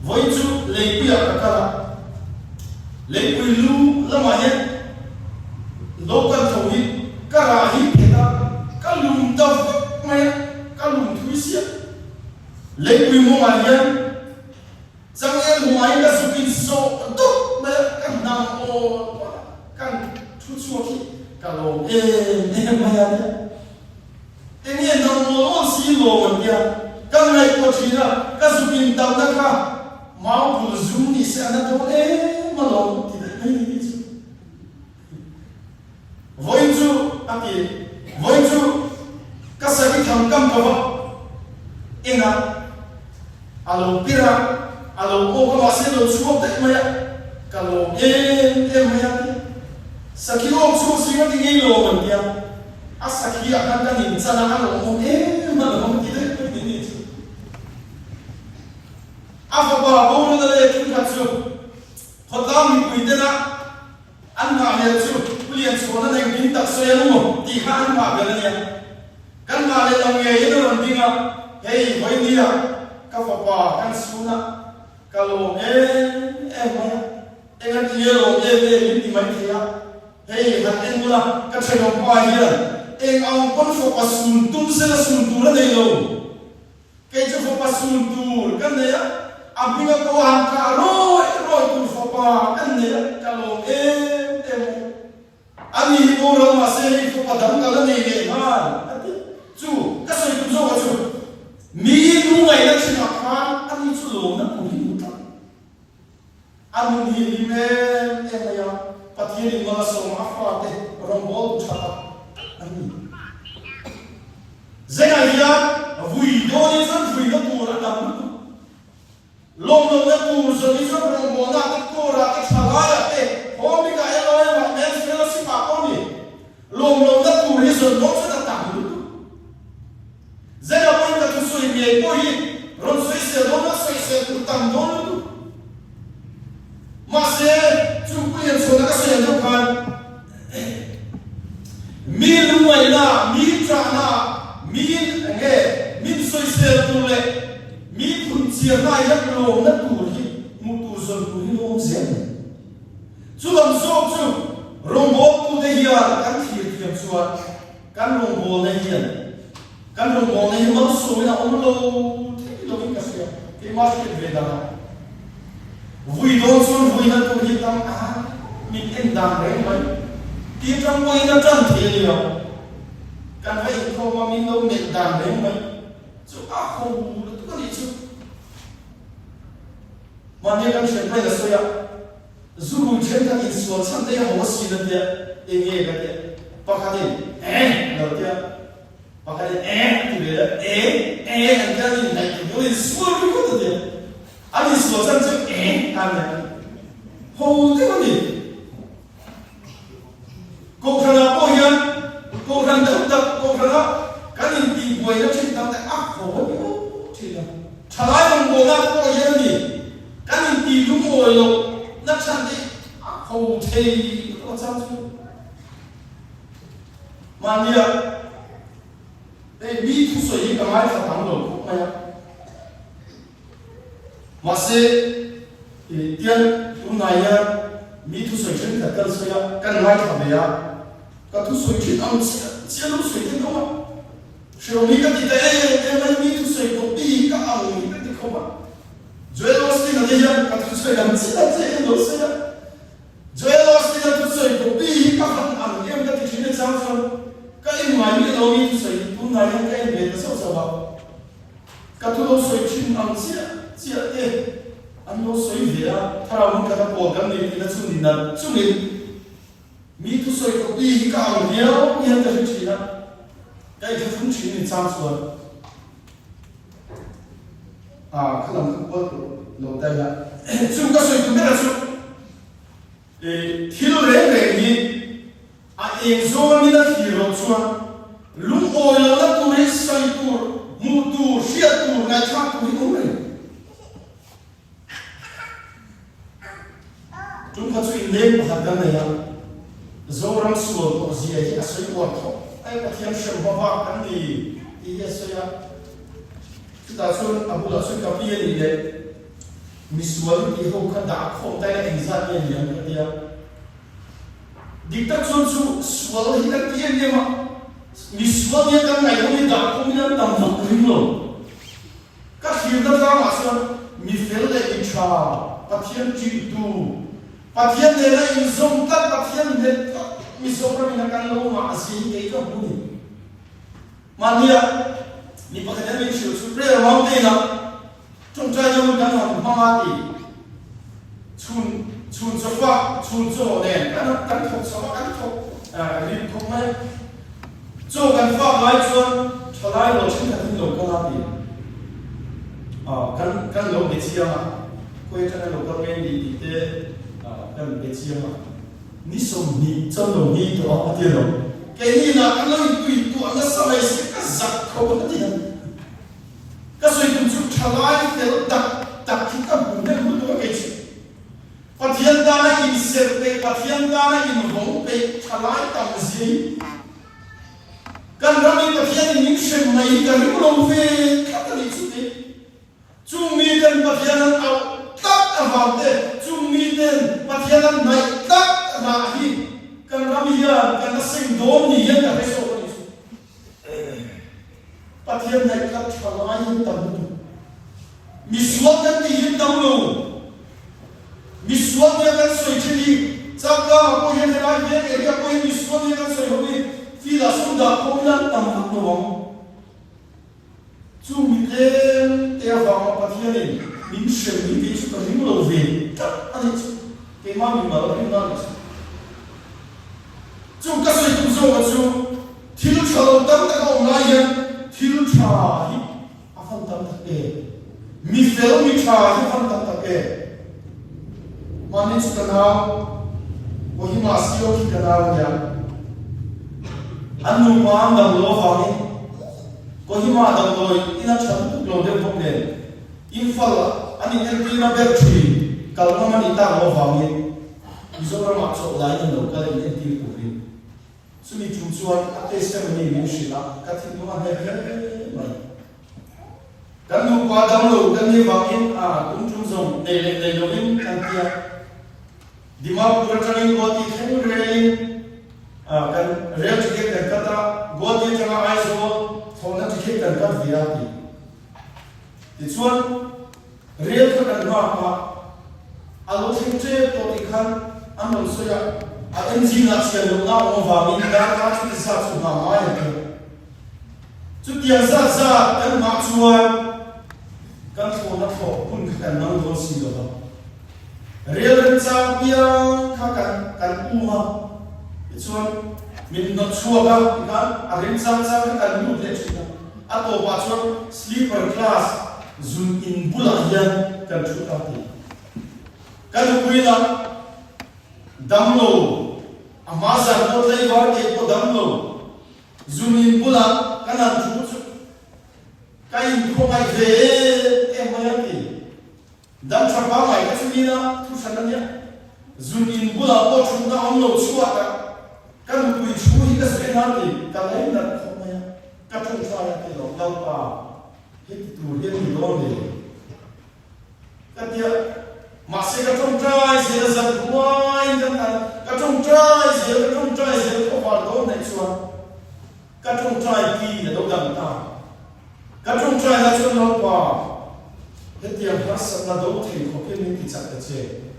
Vawiin chu leipuiah ka kal a, leipui lu lamah hian lo kal tho hi ka rah hi phet a, ka lum ta vek mai a, ka lum thui siah. Leipui mawngah hian changel hmuaiin ka zuk in zawh dawt mai a, ka hnam awl awl a, kan thu chhuak hi ka lawm em em mai a nia. Enge nang mawl awl si lawm an tia, ka ngaihtuah thin a, ka zuk in damna kha mau bul zum ni se a na dawn em alawm ti daih mai ni tih chu. Vawiin chu a ti, vawiin chu ka sari tham kam ka va en a, a lo pir a, a lo awk a mahse a lo chhuak daih mai a, ka lawm em em mai a tia. Sakhi awk chhuak si ka ti ngei lawm an tia. A sakhi ah khan kan in chan a, a lawmawm em a lawm ti daih mai ni chu. A fapa boralna leh thenkhat chu khawtlang mipui tena an nghah hmel chu Pu Lianchhuana nen min tak sawi ang maw tih kha an nghah bel a nia. Kan nghah leh lo ngeiin a rawn ding a, hei vawinia ka fapa kan chhun a, ka lawm em em mai a, eng a ti nge lawm em em in ti mai thei a. Hei han en ula, ka thenawm pa hian eng ang pawn fapa sun tum sela sun tur a nei lo. Kei chu fapa sun tur ka nei a, a hminga ko han kah rawi rawi tur fapa ka nei a, ka lawm em em mai. Ani hi boral mahse hei fapa dang ka la nei leh nghal a ti. Chu ka sawi tum zawkah chu mi lungaihna thinah khan ani chu lawmna tur hi hmu tlat. A nun hi hlim em em mai a, Pathianin malsawm a fate rawngbawltu tha tak tak an ni. Zengah hian vui dawnin chuan vuina tur a tam lutuk. Lawmlohna tur zawnin chuan rawngbawlna te, kawrah te, thalaiah te, home bikah LOM ah, Men's Fellowship ah pawh ni. Lawmlohna tur hi zawn dawn chuan a tam lutuk. Zela pawhin ka thusawi ngei pawh hi rawn sawisel dawn a, sawisel tur tam dawn lutuk. Mahse, chu Pulian chhuahna ka sawi ang deuh khan mi lungngaihna, mi ṭahna, mi enge min sawisel tur leh mi phunchiarna hian lawmna tur hi hmuh tur zawn tur hi lawm zel a ni. Chu lam zawk chu rawngbawltute hian kan thlir thiam chuan Kan rawngbawlna hian kan rawngbawlna hi malsawmin a awm lo thei lovin ka hria, keimah hriat ve dan ah. Vui dawn chuan vuina tur hi tam a min en dan reng mai. Ti atang pawhin a tan thei a nia. Kan va inkhawm a min lo melh dan reng mai chu a ho lutuk a nih chu. Mahni kan hriat mai la sawi a. Zu rui thenkhat insual chhan te hi ho a sin a tia, eng nge ka tia, pakhatin eh a lo tia, pakhatin eh a ti ve leh, eh eh an tia an inhnaih tur pawn insual ringawt a tia, an insual chhan chu eh a nia, ho deuh a ni. Kohhranah pawh hian Kohhran deuh tak Kohhrana kan intihbuaina thin tam te a haw viau thin a. Thalai rawngbawlna pawh hian a ni, kan intih lungawi loh na chhan te a ho thei lutuk a chang chu. Mahnia hei mi thusawi hi ka ngaithla tam lo khawp mai a. Mahse, tian tunhnai hian mi thusawi thenkhat kan sawi a, kan ngaithla ve a, ka thusawi thin ang chiah chiah lo sawi ten awm a, hreawm hi ka ti ta em em mai, mi thusawi copy hi ka ang hi ka ti khawp a, Joel Osteen-a te hian ka thusawi ang chiah chiah hian lo sawi a, Joel Osteen-a thusawi copy hi ka han ang em ka ti thin e chang chuan ka en ngai miah lo mi thusawi hi tunhnai hian ka en ve ta sauh sauh a. Ka thu lo sawi thin ang chiah chiah te an lo sawi ve a, thlarau hmun khat a pawl kan nei tihna chu ni nalh chungin mi thusawi copy hi ka ang viau hian ka hre thin a, ka inthlahrung thin ni chang chuan a kha lam kha kual tawh lo daih a. Chu ka sawi tu bera chu thil reng reng hi a eng zawng a min a thlir loh chuan. Lungawi lohna tur hi sawi tur, hmuh tur, hriat tur, ngaihthlak tur hi awm reng. Tum kha chu inleng pakhat kan nei a, Zoram sual tawh zia hi a sawi uar thawk ai Pathian hrem hma vak kan ni tih hi a sawi a. Chutah chuan a bulah chuan ka pi a nih leh misual tih ho kha dah khawm ta ila engzat nge ni ang ka ti a. Dik tak chuan chu sual hi kan ti em em a, misual nia kan ngaih ho hi dah khawm in an tam vak ring lo. Ka thlirna tlangah chuan mi fel leh mi tha, Pathian ṭihtu, Pathian nena inzawm tlat, Pathian hmet tlat Mizoram in a kan lo mah a si hi kei ka hmu ni. Mahnia mi pakhat hian min hrilh chu Prayer Mountain ah ṭawngṭai deuhin kan han hmang a ti. Chhun chhun chawpa chhun chaw nen kan kan thawk chho a, kan thawk rim khawp mai a. Chaw kan fak lai chuan thalai lo thenkhat in lo kal a ti. Kan kan lo be chiang a, khawi atanga lo kal nge ni tih te kan be chiang a. Ni 20 cham lo ni tawh a a ti lo. Keini lah kan lo intui tuah nasa mai si ka zak kho a ti a. Ka sawi tum chu thalai fel tak tak hi ka hmu hnem lutuk a kei chu. Pathian tana inserh peih, Pathian tana invawng peih thalai tam zia hi kan ram in Pathian in min hrem mai hi ka ring lo ve tlat a nih chu tih. Chung miten Pathian an auh tlat avang te, chung miten Pathian an hnaih tlat rah hi kan ram hian kan la seng dawn ni hian ka hre zawk a nih chu. Pathian hnaih tlat tha lai hian tam lutuk. Misual kan tih hian tam lo. Misual nia kan sawi thin hi Changkangah pawh hian helai veng area pawh hian misual nia kan sawi ho hi field ah sum dah khawm ila an tam vak lo ang. Chu mi tlem te avanga Pathianin min hrem hi kei chu ka ring lo ve tlat a nih chu. Keimah mi mal rinna a nih chu. Chu ka sawi tum zawka chu thil tha lo tam tak a awm lai hian thil tha hi a fan tam tak e. Mi fel mi tha hi a fan tam tak e. Mahni chu ka nau Kohima sio khi ka nau a nia. An nupa an dam lo avangin Kohima damdawi ina tha lutuk lo deuh bawk nen Imphal an inentirna ber thin kal ngam a nih tak lo avangin Mizoramah chawlh laiin an lo kal in entir turin chumi tum chuan a testimony min hrilh a, ka thinlung a hneh hle mai. Kan nupa damlo kan nih vangin a tum tum zawng nei leh nei lovin kan tia. Dimapur atangin Guwahati thleng relin kan rail ticket kan cut a, Guwahati atanga Aizawl thlawhna ticket kan cut ve a ti. Tichuan rail kha kan nghak a, a lo thleng tep tawh tih khan an rawn sawi a, a engine ah chhian lohna a awm avangin darkar chuti zat chu nghah ngai ang che. Chutiang zat zat kan nghah chuan kan thlawhna thlawh hun kha kan nang dawn si lo va. Rel remchang piang kha kan kan um a, tichuan min hnawt chhuak a, tikhan a remchang chang kha kan lut leh thin a, a tawpah chuan sleeper class zun in bulah hian kan thu ta ti. Ka nupui lah damlo, a hma zan pawh tlaivar kei pawh damlo, zun in bulah kan han thu chu ka inkhawngaih ve em em mai a ti. Dam tha pangngai ka chungin a thu hran a nia. Zun in bulah pawh thutna awm lo chhuat a, ka nupui thu hi ka sawi nan ti ka lei nat khawp mai a, ka tawngtai a ti lo, Lalpa heti tur hian ni dawn le ka tia, mahse ka tawngtai zel a zan huaiin kan tan, ka tawngtai zel, ka tawngtai zel khawvar dawn hnaih chuan ka tawngtai ti a lo dang ta. Ka tawngtai na chuan Lalpa, hetiang harsatna do thei khawp hian min ti chak ta che.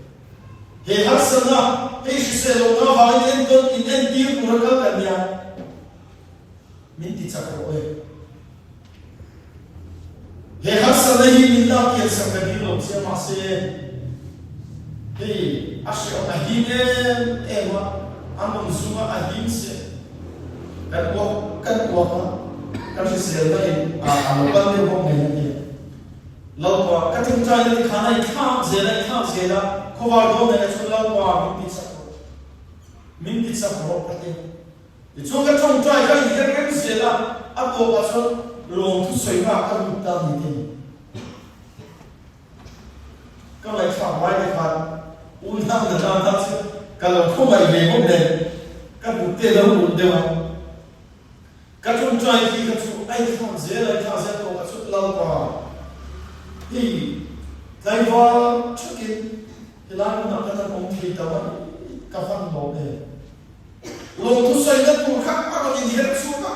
He harsatna, hei hrisel lohna avangin entawn in entir tura kal kan nia, min ti chak rawh e. He harsatna hi min lak kiansak ka dil lo che mahse, hei a hreawm a him em em a, a nun zunga a him se. Kan uak kan uak a, kan hriselna in a lo kal deuh bawk nen a ti a. Lalpa, ka ṭawngṭaina te khan a inthlak zel a, inthlak zel a, khawvar dawn nen a chuan Lalpa min ti chak rawh, min ti chak rawh ka ti a. Tichuan ka tawngtai kha inher rem zel a, a tawpah chuan lawmthu sawi nghak ka lut ta ni te. Ka ngaihthlak lai te khan unau na tan ta chu ka lo khawngaih ve bawk nen ka kut te lo ulh deuh a. Ka tawngtai khi kha chu a inthlak zel a, inthlak zel tawpah chuan Lalpa hei tlaivar thakin helai hmunah khan an awm thei ta mai ka van lawm em. Lawmthu sawina tur kha a rawn inher chhuak a,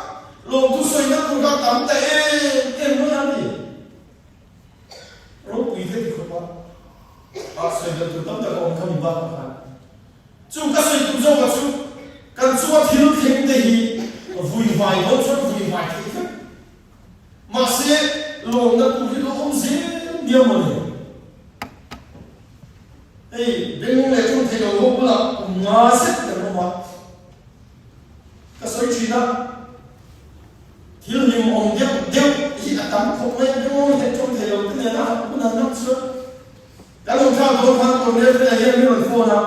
lawmthu sawina tur kha a tam ta em em mai a ni. Ropui ka ti khawp a, a sawi belh tur tam tak a awm kha mi bakah khan. Chu ka sawi tum zawkah chu kan chunga thil thleng te hi vui vai dawn chuan vui vai theih vek. Mahse, lawmna tur hi lo awm zel miau maw ni? Hei, beng leh ṭawng thei lo ho bulah kum nga zet kan awm a, ka sawi ṭhin a, thil hlimawm deuh deuh hi a tam khawp mai, beng leh ṭawng thei lo te nena hun an ram chuan kan awm thlak dawn khan Cornel Fela hian min rawn phone a,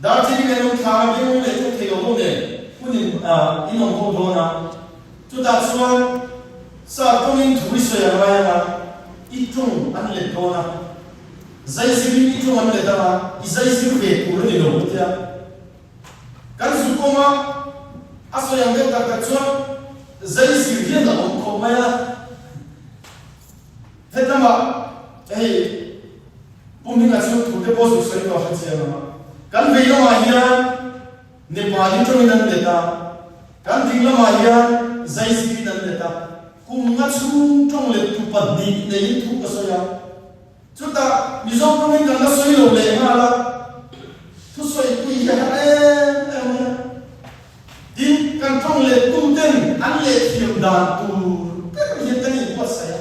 Darjeeling an awm thlak a, beng leh ṭawng thei lo ho nen hun in in awm ho dawn a, chutah chuan sap ṭawngin thu i sawi a ngai ang a, i ṭawng an let dawn a. Zaizirin i ṭawng an let ang a, i zaizir ve tur a ni lo tia. Kan zu kawnga a sawi ang deuh tak tak chuan zaizir hian a awm khawp mai a. Hetlama hei Pu Hminga chu thute pawh zuk sawi tawh hre chiang ang a. Kan vei lamah hian Nepali ṭawngin an let a, kan ding lamah hian zaizirin an let a. Kum nga chhung ṭawng lettu pahnih neiin thu ka sawi a. Chutah Mizo tawngin kan la sawi lo leh nghal a, thusawi pui hi a har em em mai a. Tin, kan tawng leh tuten an lehthiam dan tur ber hian kan inbuatsaih a.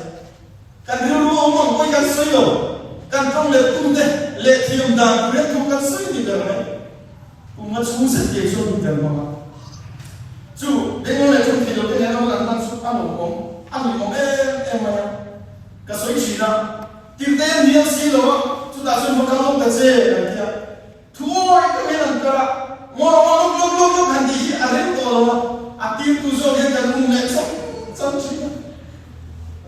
Kan rilru awm ang pawhin kan sawi lo, kan tawng leh tute lehthiam dan tur hian thu kan sawi ni ber mai. Kum a chhung zet tiang chuan hun kan hmang a. Chu Bengal leh Thung thei lote nen a hun an hman chu a lawmawm, a hlimawm em em mai a. Ka sawi thin a. Tirte an hnial si lo a, chutah chuan va kal awm ta che an ti a. Thuawi deuh hian an kal a, ngaw ngaw luk luk luk luk han tih hi a rem tawh lo a, a tirtu zawk hian kan um leh cham cham thin a.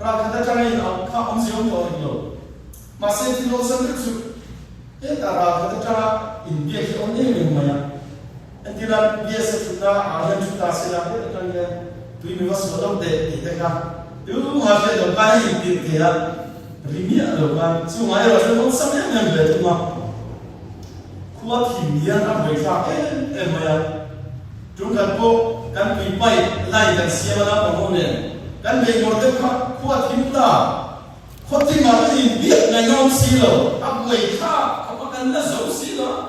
Ralkhat atanga in auh kha awmzia awm tawh rih lo. Mahse thil awlsam deuh chu hetah ralkhat atanga inbiak hi a awm em em mai a. Entirah BSF thutna ah hian thu ta se la, heta tang hian tui mi va suah lo teh tih te kha tunga hriat lo kai a intirh thei a, ri miah lo kai. Chungah erawh chuan awlsam em em ve thung a, khua thim hian a buai thlak em em mai a. Tungkhat pawh kan tui pipe line kan siam a naupang ho nen kan bei ngawr deuh kha khua thim ta. Khawtimah te inbiak ngaihna awm si lo, a buai thlak khawp a kan la zo si lo a.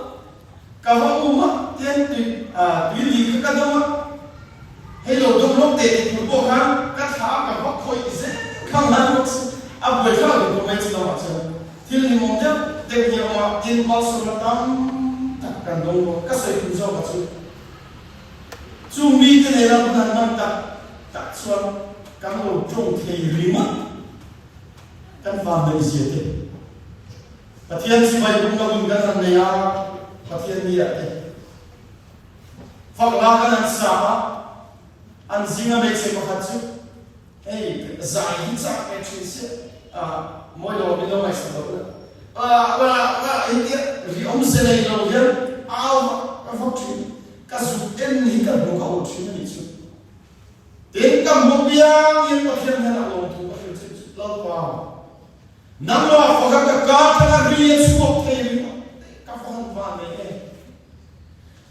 Ka va um a, tian tui tui li kha ka dawm a, hei lo dawm lawk teh tih tur pawh khan ka thla a ka va khawih zel kha ngai bawk si, a buai thlak lo tur mai chu lamah chuan thil hlimawm deuh deuh hi a awm a, tin malsawmna tam tak kan dawng bawk, ka sawi tum zawk a chu chung mite nena hun han hman tak tak chuan kan lo tawng thei ringawt kan vanneih zia te. Pathian chibai bumna hun kan han nei a, Pathian ni ah te fakna kan han sa a, an zinga hmeichhe pakhat chu hei zai hi chak ve thin sia, ah mawi lo min lo ngaihsak lo ula, ah wa wa hei tia ri awmze nei lo hian au vak vak thin, ka zuk en hi ka hmu ka ulh thin a nih chu. Tin ka hmu piang in Pathian hnenah lawmthu ka hrilh thin chu Lalpa. Nangmah faka ka ka thlanga ri a chhuak thei ringawt te ka va han van nei em.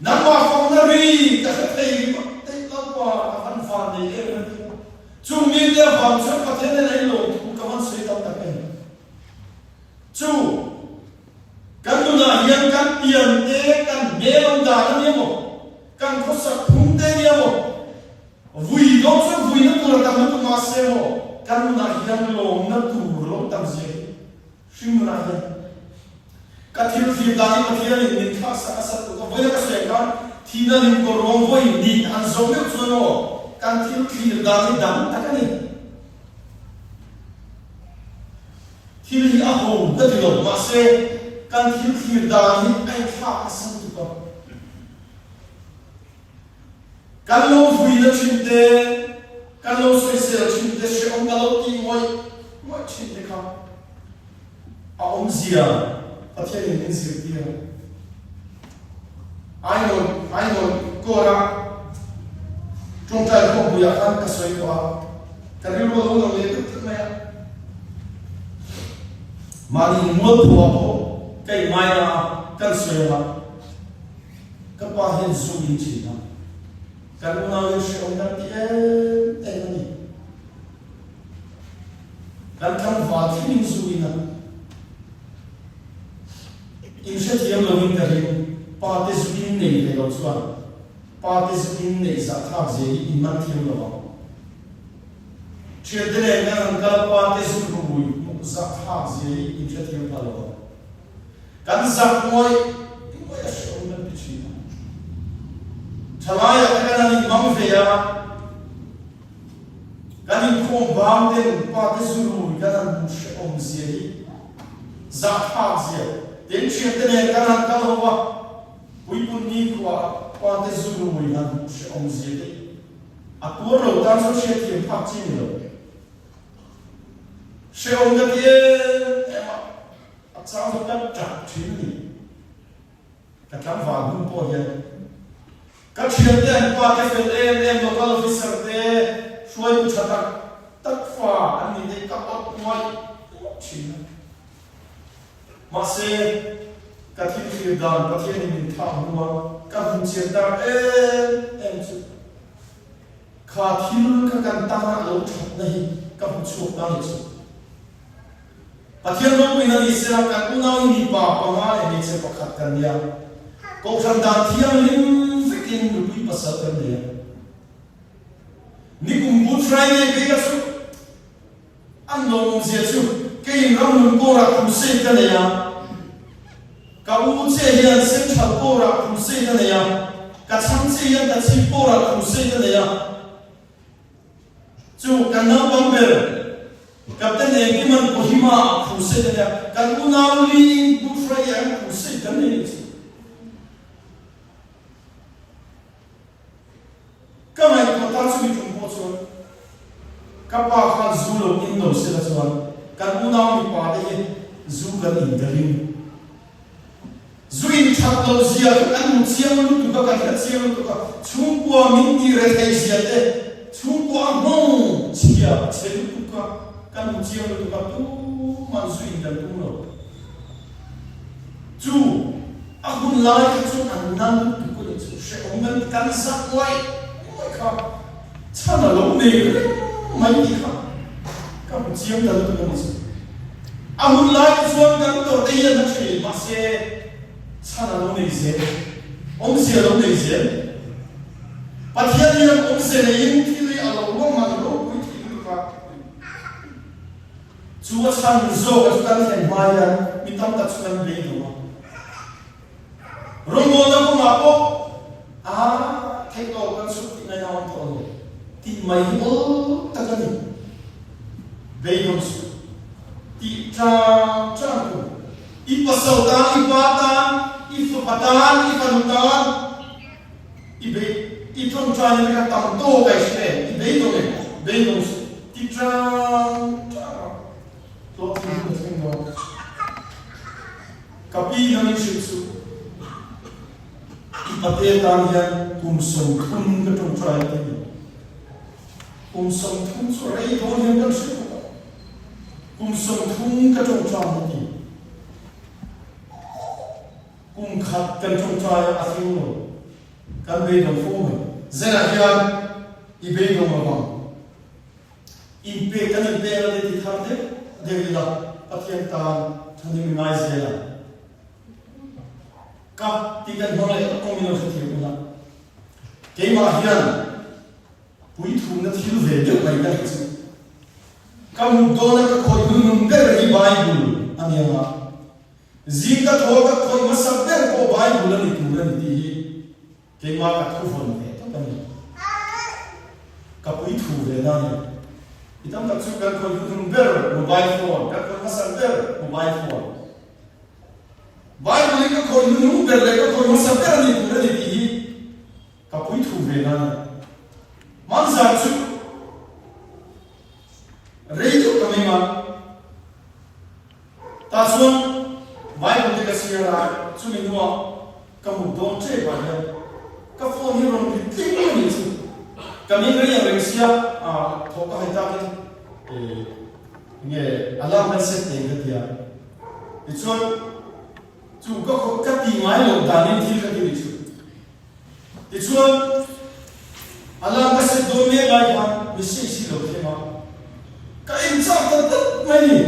Nangmah fakna ri ka hre thei ringawt te Lalpa ka van van nei em a nia. Chung mite avang chuan Pathian nen a inlawm thu ka van sawi tam tak em. Chu kan nunah hian kan pian te, kan hmel awm dan a nia maw, kan khawsak phung te a nia maw, Vui dawng chuan vuina tur a tam lutuk mahse maw kan nunah hian lawmna tur lo tam zia hi hring nunah hian ka thil thlir dan hi Pathianin min thlaksak a sat tuk a, vawiina ka sawi ang khan thihna lim kawr ruang vawi nih han zawm meuh chuan maw kan thil thlir dan hi dang tak a ni. Thil hi a ho ka ti lo mahse kan thil thlir dan hi a inthlak nasa lutuk a. Kan lo vuina thin te, kan lo sawisel thin te, hrehawm ka lo tih ngawih ngawih thin te kha a awmzia Pathianin min zirtir a. Ainawn, Ainawn Kawra tawngtai khawmpuiah khan ka sawi tawh a, ka rilru a lo lang leh deuh tlat mai a. Mahni mualphuah pawh ka inngai na a, kan sawi ang a. Ka pa hian zu in thin a, kan unau in hrehawm kan ti em em a ni. Kan tlangval thleng in zu in a, in hrethiam lo in ka ring, pa te zu in nei ve lo chuan pa te zu in neih zahthlak zia hi in man thiam lo ang. Thiante nen kan han kal pa te zu rui hmuh zahthlak zia hi in hrethiam pha lo ang. Kan zak ngawih ngawih a hreawm kan ti thin a. Thalaiah te kan han inhmang ve a, kan inkhawm bang ten pa te zurui kan han hmuh hrehawm zia hi zahthlak zia tin thiante nen kan han kal ho a, puipun nikhua pa te zurui han hmuh hrehawm zia te a tuar lo tan chuan hriatthiam phak chi ni lo. Hrehawm ka ti em em a. A chang chu ka tap thin a ni. Ka tlangval hnu pawh hian ka thiante an pa te fel em em local officer te hruaitu tha tak tak fa an nih te ka awt ngawih ngawih thin a. Mahse ka thil thlir dan Pathianin min thah hnua ka hmu chian tak em em chu kha thil kha kan tana lo thatna hi ka hmu chhuak ta ni chu. Pathian ropui na ni sela kan unau hi mipa panga leh hmeichhe pakhat kan nia. Kohhran dan thianghlim vekin nupui pasal kan nei a. Nikum Good Friday phei kha chu an lawmawmzia chu keiin ramnun kawrah crusade ka nei a, ka u che hian Central kawrah crusade a nei a, ka chhang che hian ka chhip kawrah crusade a nei a. Chu kan naupang ber Captain Engkiman Kohima ah crusade a nia, kan unau Lee Good Friday ah hian crusade kan nei nih chu. Ka ngaihtuah ta chumi tum pawh chuan ka pa khan zu lo in lo sela chuan kan unau mipa te hi zu kan in ka ring. Zu in that lo zia chu kan hmu chiang lutuk a, kan hre chiang lutuk a, chhungkua min tih rethei zia te, chhungkua a nghawng chhia chhe lutuk a, kan hmu chiang lutuk a, tuman zu in kan tum lo. Chu a hun lai kha chuan an na lutuk a nih chu, hrehawm kan ti, kan zak ngaih ngaih kha chhan a lo nei reng mai tih kha ka hmu chiang ta lutuk a ni chu. A hun lai te chuan kan tawrh te hian a thin, mahse chhan a lo nei zel, awmzia a lo nei zel. Pathian hian awmze neiin thil hi a lo lawm a, a ropui thei lutuk a. Chu a chhan zawka chu kan thlen hma hian mi tam tak chu kan beidawng a. Rawngbawlna kawngah pawh a theih tawh kan chhuk tih ngaihna awm tawh lo tih mai hi awl tak a ni. Beidawng suh tih tang tang tur. I pasal tan, i pa tan, i fapa tan, i fanu tan i bei i tawngtai na kha tam tawk a i hre em? I beidawng em? Beidawng suh ti tang tang a hlawhtling hun a thleng dawn. Ka pi nang in hrilh chu i pate tan hian kum 30 ka tawngtai a ti ni. Kum 30 chu rei dawn hian kan hre khawp a. Kum 30 ka tawngtai a ti. Kum khat kan tawngtai a a thleng lo. Kan beidawng fo mai. Zenah hian i beidawng lo vang. Inpek kan inpek a ni ti thar deuh deuh ila Pathian tan thahnem i ngai zel ang. Ka ti kan hmang leh kawng in lo hrethiam ula. Keimah hian puithumna thil ve deuh mai ka nei chu. Ka mut dawna ka khawih hnunhnun ber hi Bible a ni ang a. Zing ka thaw ka khawih hmasa ber pawh Bible a ni tur a ni tih hi Keimah ka thu vawn ve tawp a ni. Ka pui thu ve na a ni. I tam tak chu kan khawi hnuhnung ber mobile phone, kan khawi hmasa ber mobile phone. Bible hi ka khawi hnuhnung ber leh ka khawi hmasa ber a ni tur a ni tih hi ka pui thu ve na a ni. Hmanzan chu rei deuh ka meng a, tah chuan Bible te ka chhiar a, chumi hnuah ka mut dawn ṭep ah hian ka phone hi rawn ri tling a nih chu. Ka meng rei ang reng sia, thawh ka hai takin enge alarm kan set teng ka ti a, tichuan chu ka ka ti ngai loh danin thil ka ti nih chu. Tichuan, alarm ka set dawn mek lai khan message hi lo thleng a, ka en chak ta tlat mai ni.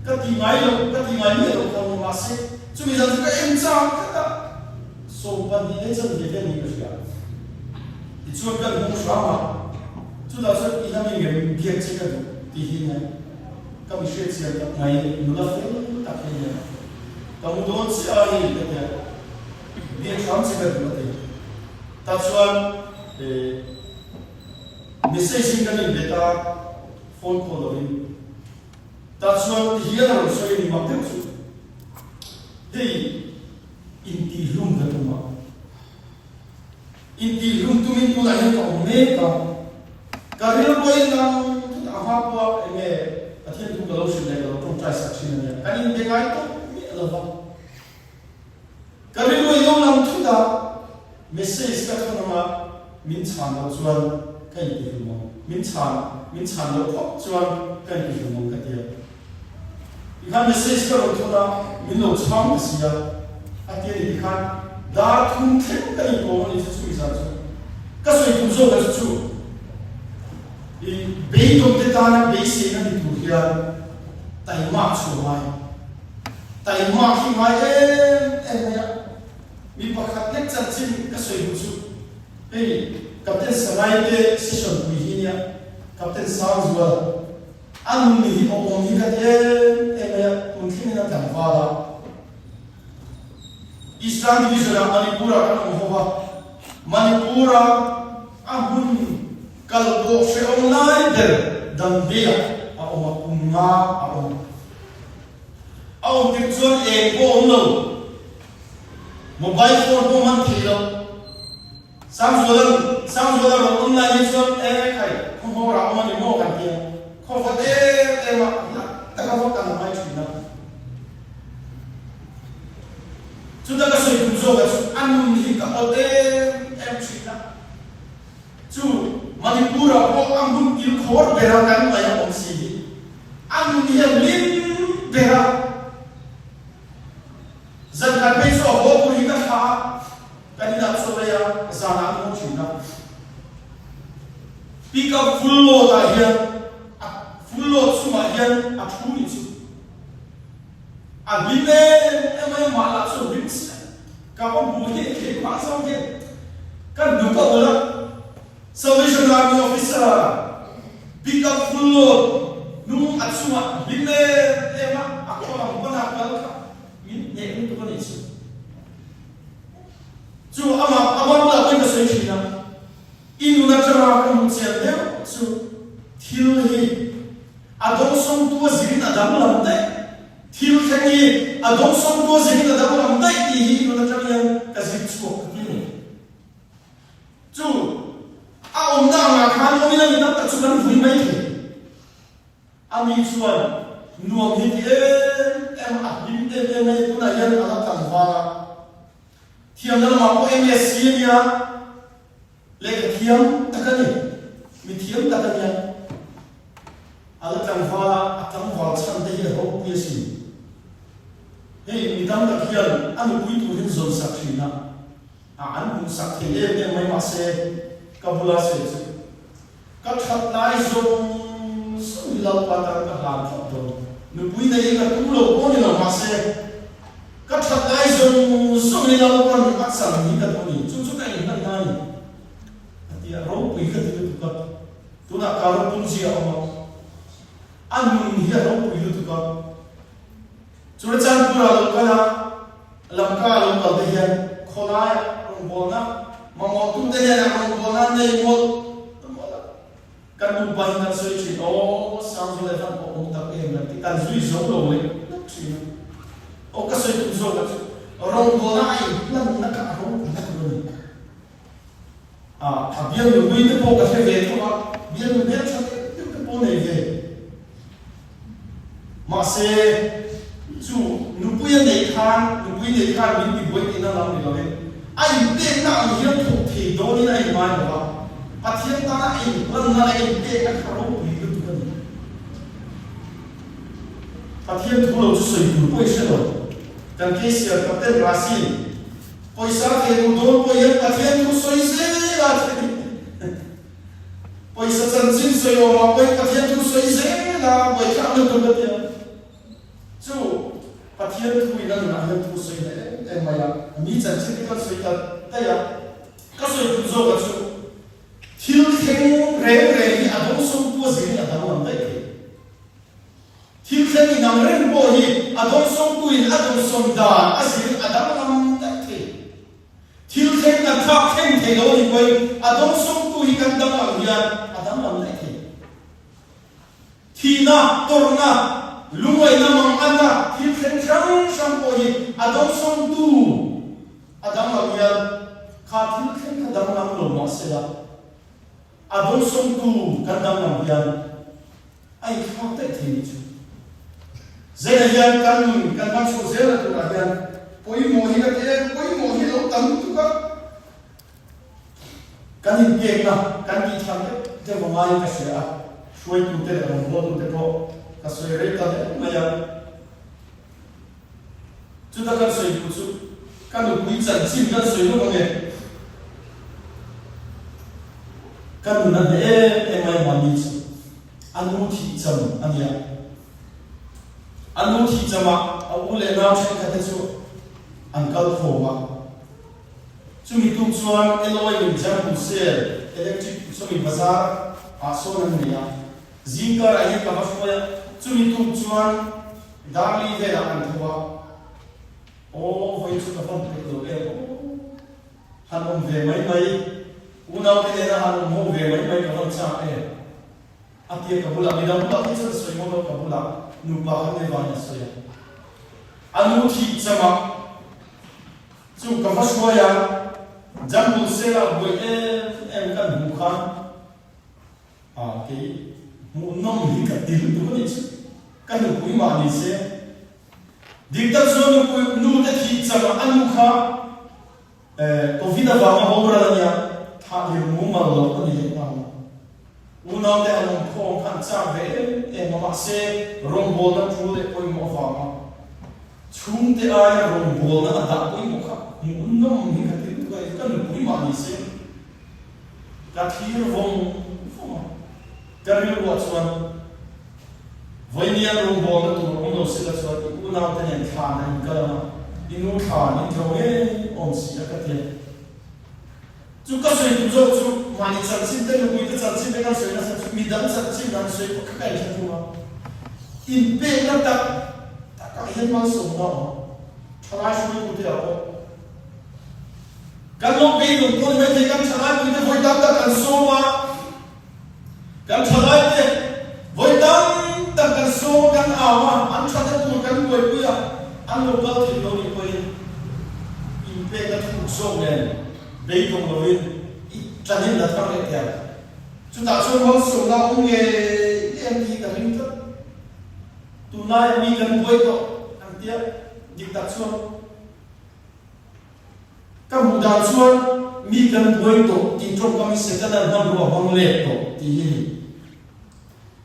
Ka ti ngai lo, ka ti ngai miah lo kha maw, mahse chumi zan chu ka en chak tlat a, 12 leh chanve vel niin ka hria. Tichuan kan hmung hram a, chutah chuan i lam engem biak che ka duh tih hi nia ka mi hriatchian tak mai nula fel tak hi nia ka mu dawn chiah a hei ka tia. Biak hram che ka duh a ti. Tah chuan message in kan inbe ta, phone call lovin. Tah chuan ti hian a rawn sawi a ni mak deuh chu. Hei intihhlum ka tum a. Intihhlum tumin tunah hian ka awm mek a. Ka rilruain nang thut a hma pawha eng nge Pathian thu ka lo hrilh leh ka lo tawngtai sak thin a nia. Kan inbe ngai tawp miah lova. Ka rilru i lo lang thut a, message ka thawn anga min chhan loh chuan ka intihlum ang, min chhan min chhan loh phawt chuan ka intihlum ang ka ti a. Tikhan message ka rawn thawn a, min lo chhang ta si a, a ti a ni tikhan dar thum thleng ka inkawm a ni chu chumi zan chu. Ka sawi tum zawk a chu chu i beidawm te tana beiseina ni tur hian taimak chhuah ngai. Taihmak hi ngai em em mai a, mi pakhat lek chanchin ka sawi duh chu hei Captain Sangai te session pui hi nia, Captain Sangzual a nun ni hi awm hi ka ti em em mai a, tun thlengin a tlangval a, Eastern Division ah Manipur ah kan awm ho va, Manipur a a hmun kal pawh hrehawm lai ber Dambei ah a awm a, kum nga a awm. A awm tirh chuan eng pawh awm lo, mobile phone pawh hman thei lo. Sangzuala'n Sangzuala rawn awm lai hi chuan e khai khawhmawr ah awm a ni maw kan ti a, khawvawt em em a hla taka vak kan ngai thin a. Chuta ka sawi tum zawkah chu a nun hi ka awt em em thin a. Chu Manipur ah pawh a hmun kilkhawr bera kan ngaih a awm si hi. A nun hian lim ber a, zan khat phei chu a haw tur hi ka thlah a, kan inah chaw ei a, zanah an haw thin a. Pick up full load ah hian a full load chungah hian a thu nih chu. A hlim em em mai a, mah lah chu a hlim chiah. Ka va hmu hi keimah zawng hian ka hnuk a ulh a. Salvation Army Officer pick up full load hnung a chungah hlim em em a a khaw lam pana kal kha min hneh lutuk a nih chu. Chu amah ama bulah pawhin ka sawi thin a, i nun atanga ka hmuh chian deuh chu thil hi a dawngsawngtu a zirin a danglam daih, thil thleng hi a dawngsawngtu a zirin a danglam daih tih hi i nun atang hian ka zir chhuak ka ti a ni. Chu a awmna angah khan awmin a mi tam tak chu kan vui mai thei. A mi chuan nuam hi ti em em a, a hlim em em mai tunah hian a la tlangval a. Thiamna lamah pawh MSc a nia, lehkha thiam tak a ni, mi thiam tak a nia. A la tlangval a, a tlangval chhan te hi a ropui asin. Hei mi tam tak hian a nupui tur hian zawn sak thin a. A an hmuhsak thei em em mai mahse ka bula sawi chu ka that lai zawng zawng hi Lalpa tan ka hlan thlap dawn. Nupui nei ka tum lo pawh ni lo mahse ka that lai zawng zawng hi Lalpan a chan hi ka duh a ni. Chu chu ka inhlan na a ni a ti a, ropui ka ti lutuk a, tunah ka ropun zia a awm a, a nun hi a ropui lutuk a. Churachandpur-ah lo kal a, Lamka a lo kal te hian khawlaiah rawngbawlna mamawhtute hnenah rawngbawlna an nei mawlh mawlh a. Kan nupa hi kan sawi thin, Aw, Sangzula hi van awm tak em kan ti, kan zui zo lo leh lek thin a. Aw, ka sawi tum zawk a chu, rawngbawlna a inhlanna kha a ropui tak lo a ni. A bialnu hlui te pawh ka hre ve tho a, bialnu hmeltha deuh deuh te pawh nei ve. Mahse, chu nupui a neih khan, nupui neih khan min tibuai tihna lam ni lovin, a inpekna ang hian thawk thei dawnin a inngai lo a, Pathian tana a inhlanna leh a inpekna kha ropui lutuk a ni. Pathian thu lo chu sawi tur pawh i hre lo. Kan Kesial Captain Rasin pawisa thei duh dawn pawh hian Pathian thu sawi zel a ti a ni. Pawisa chanchin sawi awmah pawhin Pathian thu sawi zel a, buaithlak lutuk a tia. Chu Pathian thu in a nunah hian thu sawi leh em em mai a, mi chanchin te kan sawi ta daih a. Ka sawi tum zawkah chu thil thleng reng reng hi a dawngsawmtu a zirin a danglam daih thei. Thil thleng inang reng pawh hi a dawngsawmtu in a dawngsawm dan a zirin a danglam daih thei. Thil thleng kan thlak thleng thei lo a nih pawhin a dawngsawmtu hi kan dang ang hian a danglam daih thei. Thihna, tawrhna, lungaihna, manganna, thil thleng hrang hrang pawh hi a dawngsawmtu a danglam hian kha thil thleng kha danglam lo mah sela a dawngsawmtu kan danglam hian a inthlak daih thei nih chu. Zela hian kan nun kan hman chhoh zel a turah hian pawimawh hi ka ti em, pawimawh hi lo tam lutuk a, kan inpekna kan tih tham deuh deuh a ngaiin ka hria a, hruaitute leh rawngbawltute pawh ka sawi rei ta hle mai a. Chuta kan sawi duh chu ka nupui chanchin kan sawi lawk ange. Ka nun a hneh em em mai mahni chu a nu thih cham a nia. A nu thih chamah a u leh nau thenkhat te chu an kal khawm a. Chumi tuk chuan Eloy in Jammu Sel Electric chumi bazar ah sawn an nei a. Zingkar ah hian ka va hruai a, chumi tuk chuan Darli velah an tho a. Aw vawi chu ka van peih lo em aw. Han awm ve mai mai, unaute nena han awm ho ve mai mai ka van chak em. A tia ka bulah, midang bulah phei chuan sawi ngawt lo, ka bulah nupa kan nei vangin a sawi a. A nu thih chamah chu ka va hruai a, Jungle Sale-ah buai em em kan hmuh khan a kei hmuhnawm hi ka ti lutuk a nih chu. Ka nupui mah ni se, dik tak chuan nupui nu te thih chamah a nu kha Covid avanga boral a nia, thah lir mumal lo a ni leh nghal a. Unaute an awm khawm kha an chak ve em em a, mahse rawngbawlna tul leh pawimawh avanga chhungte aia rawngbawlna a dah pawimawh kha hmuhnawm hi ka ti lutuk a ni, ka nupui mah ni se ka thlir vawng vawng a, ka rilruah chuan Vawinia rawngbawlna tur awm lo sila chuan i unaute nen thlan a inkal ang a, i nu thlan in tho ngei awm si a ka ti a. Chu ka sawi duh zawk chu mahni chanchin te, nupuite chanchin te kan sawi nasa chu midang chanchin an sawi pawh kha ka inhre thung a. Inpekna tak takah hian malsawmna a awm. Thalai hruaitute ah pawh kan lo beidawng pawh ni maithei kan thalai puite vawi tam tak kan sawm a. Kan thalaite vawi tam tak kan sawm a, kan au a, an thatna tur kan buaipui a, an lo kal thei lo nih pawhin inpekna thuk zawk nen beidawng lovin i tlanin la thar leh thei ang. Chutah chuan malsawmna a awm ngei ngei ang tih hi ka ring tlat. Tunlaia mi kan buai tawh ang tia dik tak chuan. Ka hmuh dan chuan mi kan buai tawh tih tawngkam hi Setanan hmanrua hmang let tawh tih hi a ni.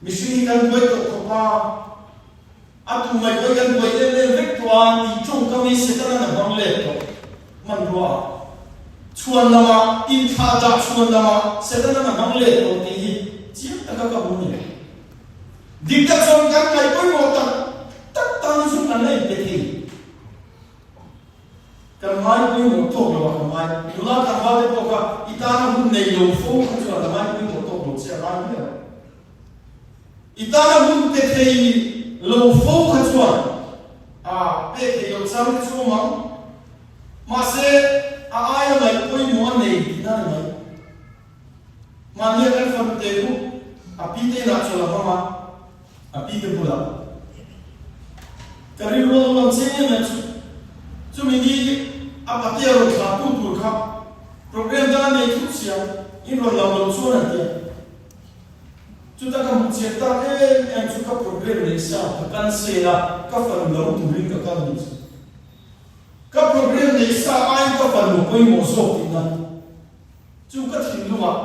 Mihring hi kan buai tawh khawp a, a tu mai pawhin kan buai em em vek tawh a tih tawngkam hi Setanan a hmang let tawh hmanrua ah. Chhuan lamah, inthlah dah chhuan lamah Setanan a hmang let tawh tih hi chiang taka ka hmu a ni. Dik tak chuan kan ngaih pawimawh tak tak tan chu kan la inpe thei. Kan ngai pawimawh tawk lo a, ka ngai. Nula tlangval te pawh kha i tana hun nei lo fo kha chuan a ngai pawimawh tawk lo che a ngai miah lo. I tana hun pe thei lo fo kha chuan a pek thei lo chang te chu awm ang. Mahse, a aia ngaih pawimawh a nei tihna a ni mai. Mahnia kan fanu te khu a pi te inah chawlh a hmang a, a pi te bulah ka rilru a lo lang chiang em em chu. Chumi ni a patea rawn thlah tu tur kha program dang a nei thut sia. In rawn lam loh chuan an ti a. Chuta ka hmuh chian tak em em chu ka program neih sa ka cancel a, ka fanu lam turin ka kal nih chu. Ka program neih sa aiin ka fanu a pawimawh zawk tihna chu ka thinlungah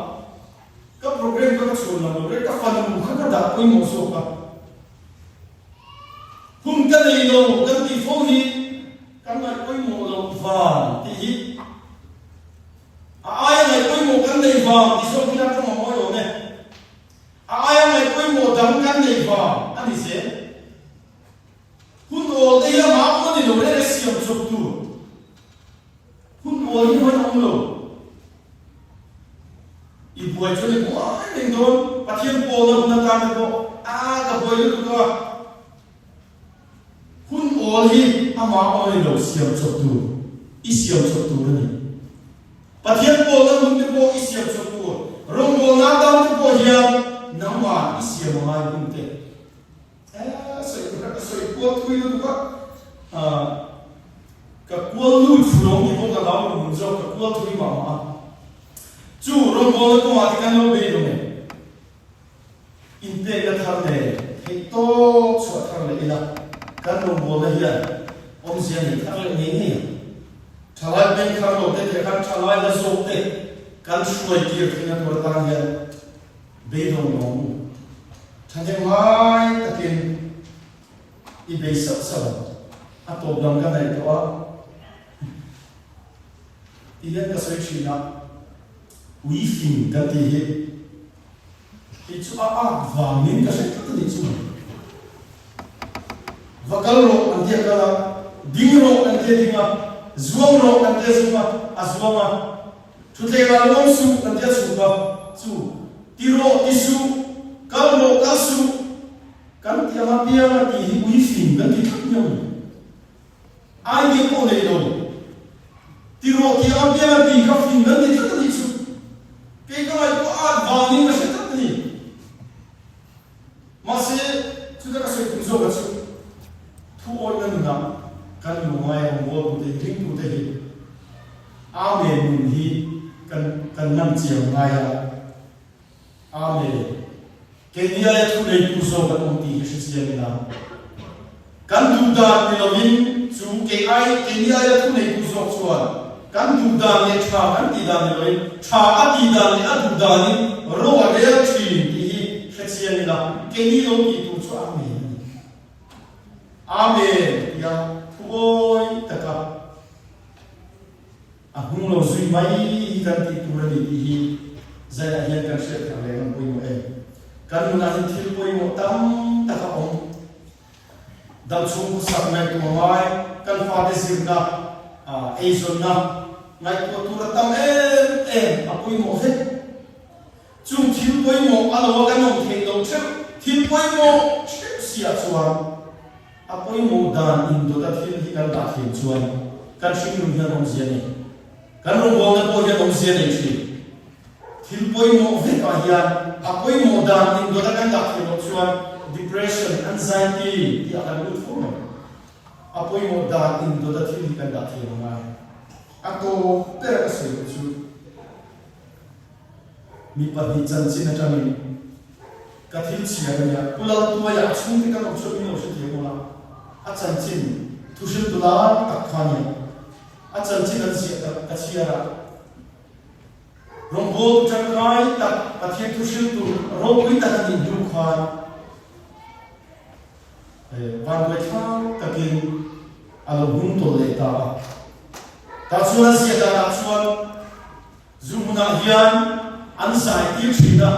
ka program kha ka chhuan lam lo reng, ka fanu kha ka dah pawimawh zawk a. Hun ka nei lo kan tih fo hi kan ngaih pawimawh loh vang tih hi a aia ngaih pawimawh kan nei vang tih zawk hian ka mamawh awm e. A aia ngaih pawimawh dang kan nei vang a ni zel. Hun awl te hi a mah awm a ni lo reng e siam chawp tur. Hun awl hi hman a awm lo. I buai chuan i buai reng dawn. Pathian pawlna hun atan te pawh a ka buai lutuk a. Hun awl hi amah awm a ni lo siam chawp tur. I siam chawp tur a ni. Pathian pawlna hun te pawh i siam chawp tur. Rawngbawlna atan te pawh hian nangmah i siam a ngai hun te. Eh, sawi ka sawi kual thui lutuk a. Ah, ka kual lut fu lo ni pawh ka hlau rum rum zawk, ka kual thui mah mah a. Chu rawngbawlna kawngah te kan lo bei lo nge? Inpekna thar nen theih tawp chhuah thar leh ila, kan rawngbawlna hian awmzia nei thar leh ngei ngei ang. Thalai peng thar lo te tih khan thalai la zawk te kan hruai tir theihna tur atan hian Beidawng lo ang u. Thahnem ngai takin i bei sauh sauh ang. A tawp lam ka naih tawh a. Ti hian ka sawi thin a, ui fing kan tih hi kei chu a ak vangin ka hre tlat a nih chu mai. Va kal rawh an tia kal a, ding rawh an tia ding a, zuang rawh an tia zung a, a zuang a. Thutleng ah lawm suh kan tia chhuk a, chu ti rawh ti suh, kal rawh kal suh kan ti ang apiang a tih hi ui fing kan ti tlat miau ni. Idea pawh nei lo, ti rawh ti ang apiang a tih kha fing kan ti tlat a nih chu. Kei ka ngaihtuah at vangin ka hre tlat a ni. Mahse, chuta ka sawi tum zawk a chu, thu awihna nunah kan lungngai rawngbawltute hi, ringtute hi Amen nun hi kan kan man chiang ngai a. Amen. Keini aia thu neitu zawk an awm tih hi hre chiang ila. Kan duh dan ni lovin chu kei ai keini aia thu neitu zawk chuan kan duh dan leh tha kan tih dan ni lovin tha a tih dan leh a duh danin ro a rel thin tih hi hre chiang ila keini lo tih tur chu Amen a ni. Amen tia thu awi taka A hnung lo zui mai hi kan tih tur a ni tih hi zaiah hian kan hriat thar leh ngam pawimawh em? Kan nunah hian thil pawimawh tam tak a awm. Damchhung khawsak ngaihtuah ngai, kan fate zirna, eizawnna ngaihtuah tur a tam em em a pawimawh vek. Chung thil pawimawh a lo a kan awm theih loh theuh, thil pawimawh theuh siah chuan a pawimawh dan indawt a thil hi kan dah thiam chuan kan hringnun hian awmzia nei, kan rawngbawlna pawh hian awmzia nei thin. Thil pawimawh vekah hian a pawimawh dan indawt a kan dah thiam loh chuan depression, anxiety tih a kan lut fo mai. A pawimawh dan indawt a thil hi kan dah thiam a ngai. A tawp ber ka sawi loh chu. Mi pahnih chanchin atangin ka thil chhiar a nia. Pu Laltuaia a chhungte kan awm chuan min lo hrethiam ang a, a chanchin thuhriltu lai tak kha a nia. A chanchin an ziah tak ka chhiar a, rawngbawltu tangkai tak Pathian thuhriltu ropui tak a nih hnu khan vanduaithlak takin a lo hnung tawlh leh ta a. Tah chuan a ziah danah chuan Zu hmunah hian an zai tir thin a,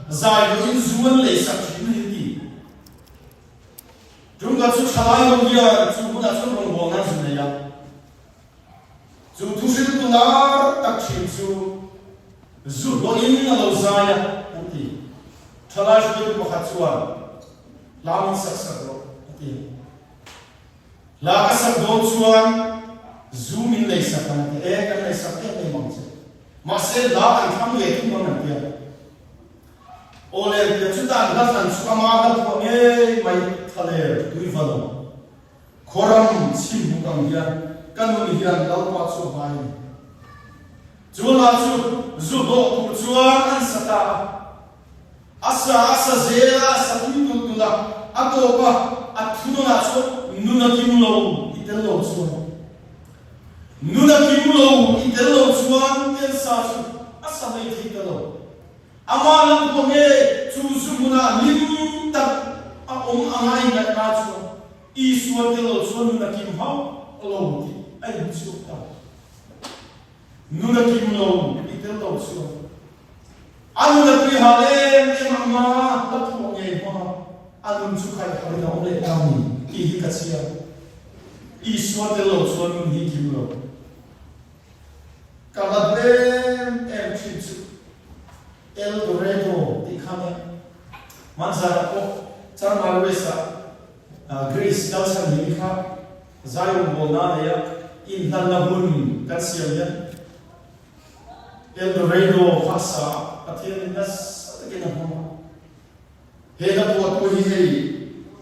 zai loin zu an lei sak thin a ni ti. Tungkhat chu thalai lo hian chu hmunah chuan rawngbawlna an zu nei a. Chu thuhriltu lar tak thin chu zu hlawhin a lo zai a an ti. Thalai hruaitu pakhat chuan hla min sak sak rawh a ti a. Hla ka sak dawn chuan zu min lei sak ang a ti. E, kan lei sak em em ang che. Mahse hla kan thlang ve thung ang an ti a. Aw le, tia chutah an hla thlan chu ama hla phuah ngei mai thaler tui va lo. Khawram chhim buk ang hian ka nun hian Lalpa chu a hmai a ni. Chu hla chu zu hlawh tur chuan an sa ta a. A sa a sa zel a, a sa tui tulh tulh a, a tawp a, a thunawnah chuan nun a kim lo i tel lo chuan. Nun a kim lo i tel lo chuan tel sa chu a sa mai thei ta lo. Amah lam pawh nge chu zu hmunah hlim tak a awm anga ingaihna chuan Isua tel lo chuan nun a kim hauh lo tih a inchhuak ta. Nun a kim lo i tel lo chuan a nun a tui hal em em ang a, la phuah ngei hmang a, a nun chu khaih harin a awm leh ta ni tih hi ka chhiar. Isua tel lo chuan nun hi kim lo. Ka la duh em em thin chu El Dorado tih kha nia. Hmanzarah pawh Charmar West-ah Greece Lalchhanhimi kha Zion bawlna neia inhlanna hun kan siam hian El Dorado kha a sa a, Pathianin nasa takin a hmang a. He hla phuahtu hi hei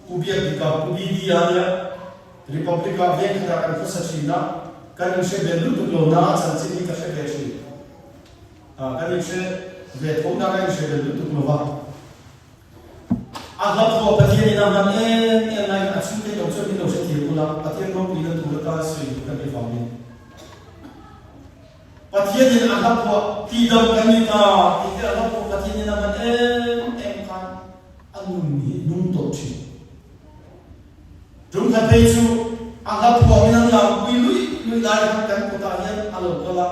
Pu Biakdika, Pu BD a nia, Republic-ah veng khatah kan khawsa thin a, kan inhre ve lutuk lo na a chanchin hi ka hre ve thin. Kan inhre ve tho na ka inhre ve lutuk lo va. A hla phuah Pathianin a hman em em laiin a chhungte lo chuan min lo hrethiam ula, Pathian ropuina tur atan sawi duh ka nih vangin. Pathianin a hla phuah tihdam kan ni ta tih te a hla phuah Pathianin a hman em em khan a nun hi nung tawh thin. Tum khat phei chu a hla phuahin an lampui luih luih lai khan kan kutah hian a lo kal a,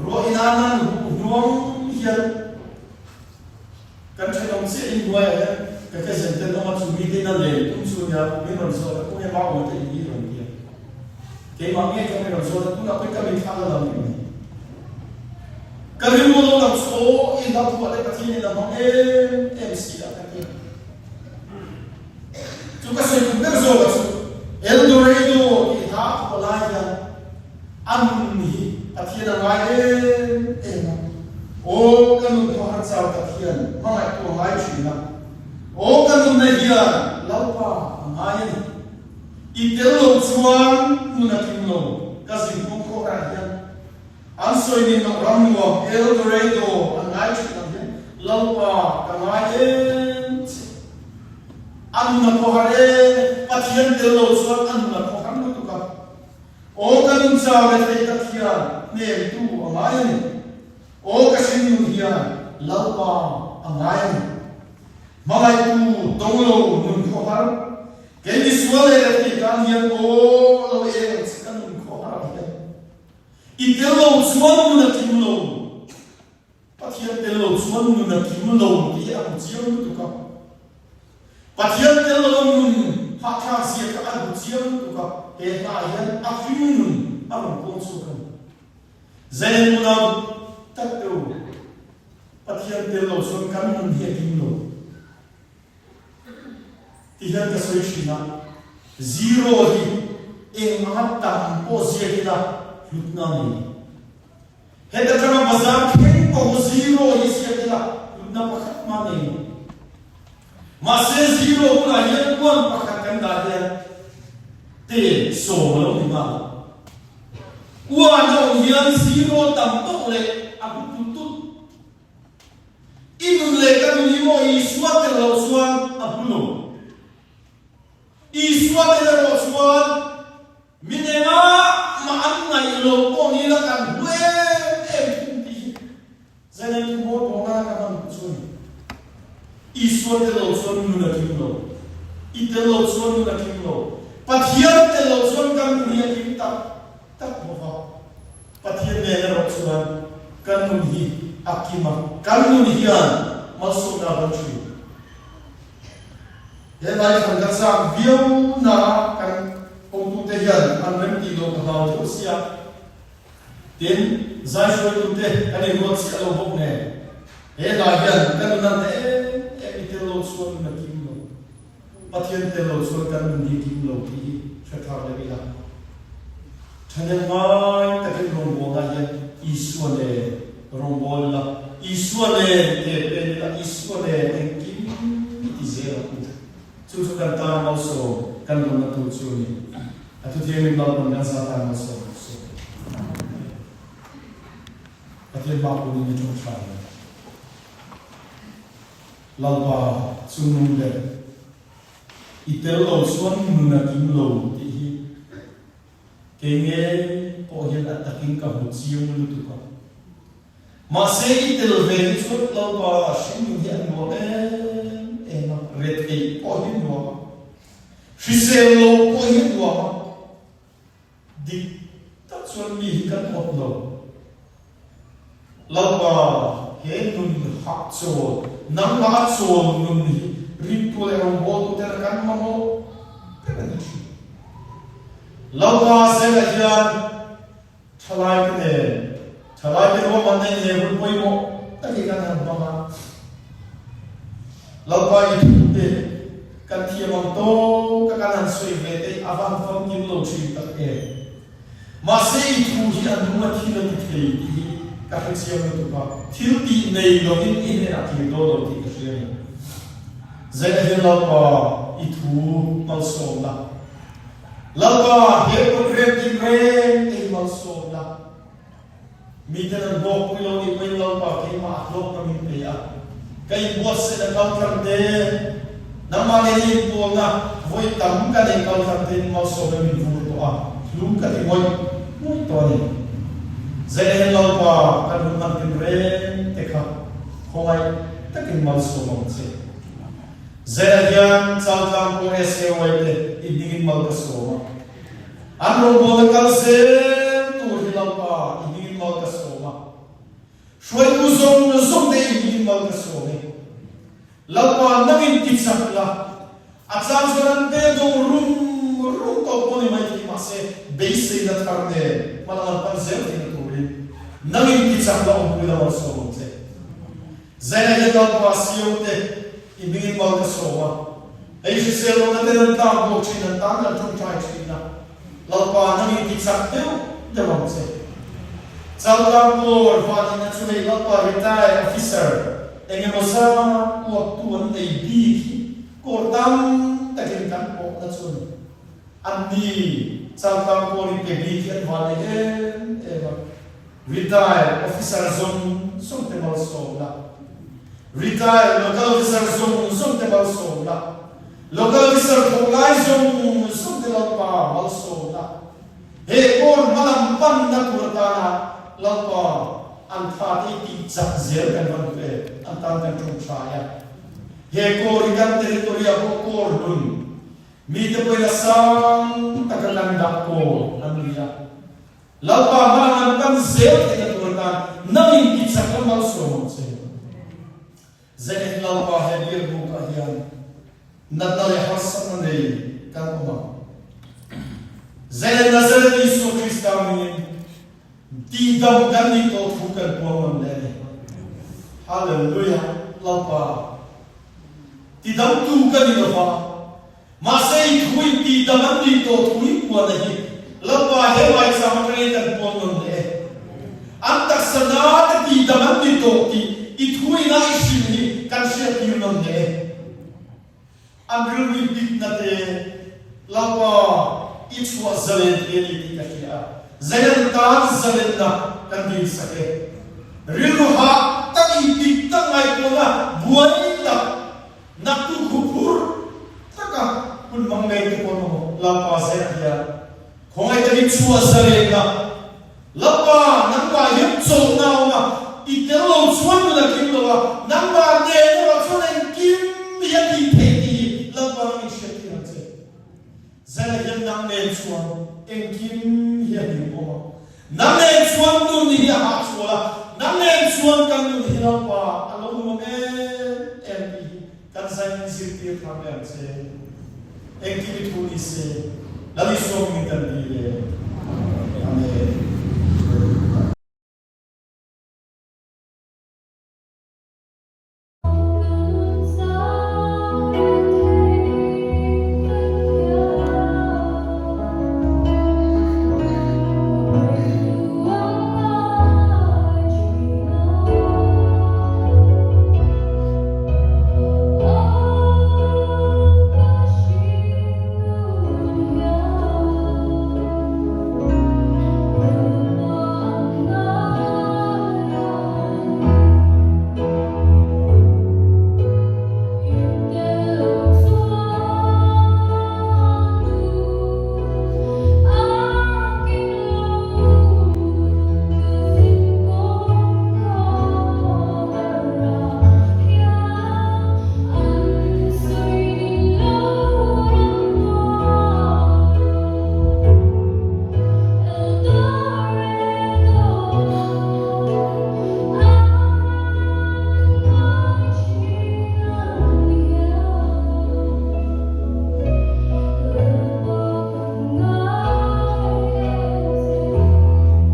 ruah ina nan huh hnuang hian Kan thenawm chiah in hnuaiah hian ka cousin ten awm a, chu mite in a len tum chu nia min rawn zawt a, tunge mau awm te in hi rawn ti a, keimah nge ka min rawn zawt a, tunah pawh ka mitthla la lam rih mai. Ka rilru lo lang chu aw i hla phuah te Pathian in a hmang em em si a ka ti a. Chu ka sawi tum ber zawk a chu El Dorado tih hla a phuah lai hian A nun hi Pathian a ngai em em a, Aw ka nun khaw har chau tak hian hmangaihtu a ngai thin a, Aw ka nunna hian Lalpa a ngai a ni. I tel lo chuan nun a kim lo, ka zingkung khawhrah hian an sawi nin loh ram nuam El Dorado an ngai thin ang hian Lalpa ka ngai em che. A nun a khawhar em, Pathian tel lo chuan a nun a khawhar lutuk a. Aw ka nun chau le thei tak hian hnemtu a ngai a ni. Aw ka hringnun hian Lalpa a ngai a ni. Hmangaihtu tawng lo nun khawhar, kei misual leh rethei tan hian aw lo eng che ka nun khawhar ah hian i tel lo chuan nun a kim lo. Pathian tel lo chuan nun a kim lo tih hi a hmu chiang lutuk a. Pathian tel lo nun hahthlak zia kha a hmu chiang lutuk a, he hnaah hian a hring nun a rawn puang chhuak a ni. Zain unau tak te u, Pathian tel lo chuan kan nun hi a kim lo. Ti hian ka sawi thin a, zero hi eng anga tam pawh ziak ila hlutna a nei. Heta tanga bazar thleng pawh zero hi ziak ila hlutna pakhat hma nei lo. Mahse zero bulah hian one pakhat kan dah hian te sawm a lo ni nghal a. One a awm hian zero tam tawk leh a hlu tut tut. I nun leh ka nun hi maw Isua tel loh chuan a hlu lo. Isua tel erawh chuan min engah mah an ngaih loh pawh ni la kan hlu em em thung tih hi Zainal thu mawi pawh nana ka hman duh chu a ni. Isua tel loh chuan nun a kim lo. I tel loh chuan nun a kim lo. Pathian tel loh chuan kan nun hi a kim tak tak bawk a. Pathian nen erawh chuan kan nun hi a kim a, kan nun hian malsawmna a rawn thin. He laithlan ka chak viau na kan hotute hian an rem tih loh ka hlau deuh sia. Tin, zaihruaitute kan inruat chiah lo bawk nen, he hla hian ka nun a hne em em i tel lo chuan nun a kim lo. Pathian tel lo chuan kan nun hi kim lo tih hi hre thar leh ila. Thahnem ngai takin rawngbawlna hian Isua nen rawngbawl ila, Isua nen ke pen ila, Isua nen engkim i ti zel ang u. Chu chu kan tan malsawm kan rawnna tur chu a ni. A thuthiangin Lalpan kan za tan malsawm rawh se. Amen. Pathian hma kunin i ṭawngṭai ang. Lalpa chungnung ber, i tel lo chuan nun a kim lo tih hi kei ngei pawh hian a takin ka hmu chiang lutuk a. Mahse i tel ve hi chuan Lalpa hringnun hi a nuam em em a, retheih pawh hi nuam a, hrisel lo pawh hi nuam a. Dik tak chuan mi hi kan awt lo. Lalpa, he nun hak chawl, nangmah a chawl nun hi ringtu leh rawngbawltute na kan mamawh ber a ni thin. Lalpa zela hian thalaite nen, thalaite ruahmanna in he hun pawimawh tak hi kan han hmang a. Lalpa i thute kan thiam ang tawk a kan han sawi ve te a van famkim lo thin tak em. Mahse i thu hi a nung a thil a ti thei tih hi ka hre chiang lutuk a, thil tih nei lovin i hnenah kir dawn lo tih ka hria a ni. Zaina hian Lalpa i thu malsawmna, Lalpa he program tinreng te hi malsawmna, Miten an hlawkpui lo nih pawhin Lalpa keimah a hlawkna min pe a, ka inbuatsaih a kal tlang te, nangmah nena inpawlna vawi tam ka nei kal tlang tein malsawmna min vur tawh a, hlu ka ti ngawih ngawih tawh a ni. Zaina hian Lalpa kan hun hman tin reng te kha khawngaih takin malsawm ang che. Zaina hian Chaltlang pawh SAY te inhmingin mal ka sawm a. An rawngbawlna kal zel tur hi Lalpa i hmingin mal ka sawm a, hruaitu zawng zawng te i hmingin mal ka sawm e. Lalpa nangin ti chak la, a chang chuan an bel dawng rum rum tawh pawh ni mai thei mahse beiseina thar nen hmalam an pan zel theihna turin nangin ti chak la awmpui la mal sawm ang che. Zaina hian Lalpa Sion te i hmingin mal ka sawm a, hei hrisel lohna ten an tlak bawk thin, an tan an tawngtai thin a, Lalpa nang in ti chak deuh deuh ang che. Chaltlang Kawr vanina chu hei Lalpa retire officer eng emaw zat uaptu an nei bik hi kawr tam takin kan pawhna chu a ni. Anni Chaltlang Kawr i pe bik hi an van nei em em a. Retired officer zawng zawng te malsawmna Retired local officer zawng zawng te malsawmna Local officer thawk lai zawng zawng te Lalpa malsawmna He kawr hmalam panna tur atana Lalpa an tha te i tih chak zel kan van duh e, an tan kan tawngtai a. He kawr hi kan territory ah pawh kawr hlun mite pawhin a sang taka kan dah kawr an ni a. Lalpa hmang an pan zel theihna tur atan nangin i chak la malsawm ang che. Zenin Lalpa he biakbuk ah hian natna leh harsatna nei kan awm ang. Zenin Nazareth Isua Krista mingin tihdam kan nih tawh thu kan puang ngam leh a ni. Hallelujah! Lalpa tidamtu ka ni lova. Mahse i thu in tihdam an nih tawh thu i puan a hi Lalpa he maicham atangin kan puan nawn leh e. An taksa na te tihdam an ni tawh tih i thu ina i hrilh hi kan hriattir nawn leh e. An rilru bikna te Lalpa i chhuah zalen thei a ni tih ka hria a, zei an tan zalenna kan dinsak e. Rilru hah tak i bik tak ngaihtuahna buai tak Naktu khu phur taka hun hmang ngei te pawh maw Lalpa zet hian khawngaih takin chhuah zalenna Lalpa nangmah hian chawlhna a awm a, i tel lo chuan nun a kim lo a, nangmah nen erawh chuan engkim hi a tih theih tih hi Lalpa nangin hriat tir ang che. Zela hian nang nen chuan engkim hi a hlim awm a, nang nen chuan nun hi a hahchhual a, nang nen chuan kan nun hi Lalpa a lo nuam em em tih hi kan zain zirtir thar leh ang che. Engkim i thu ni se, Lal Isua hmingin kan ti le.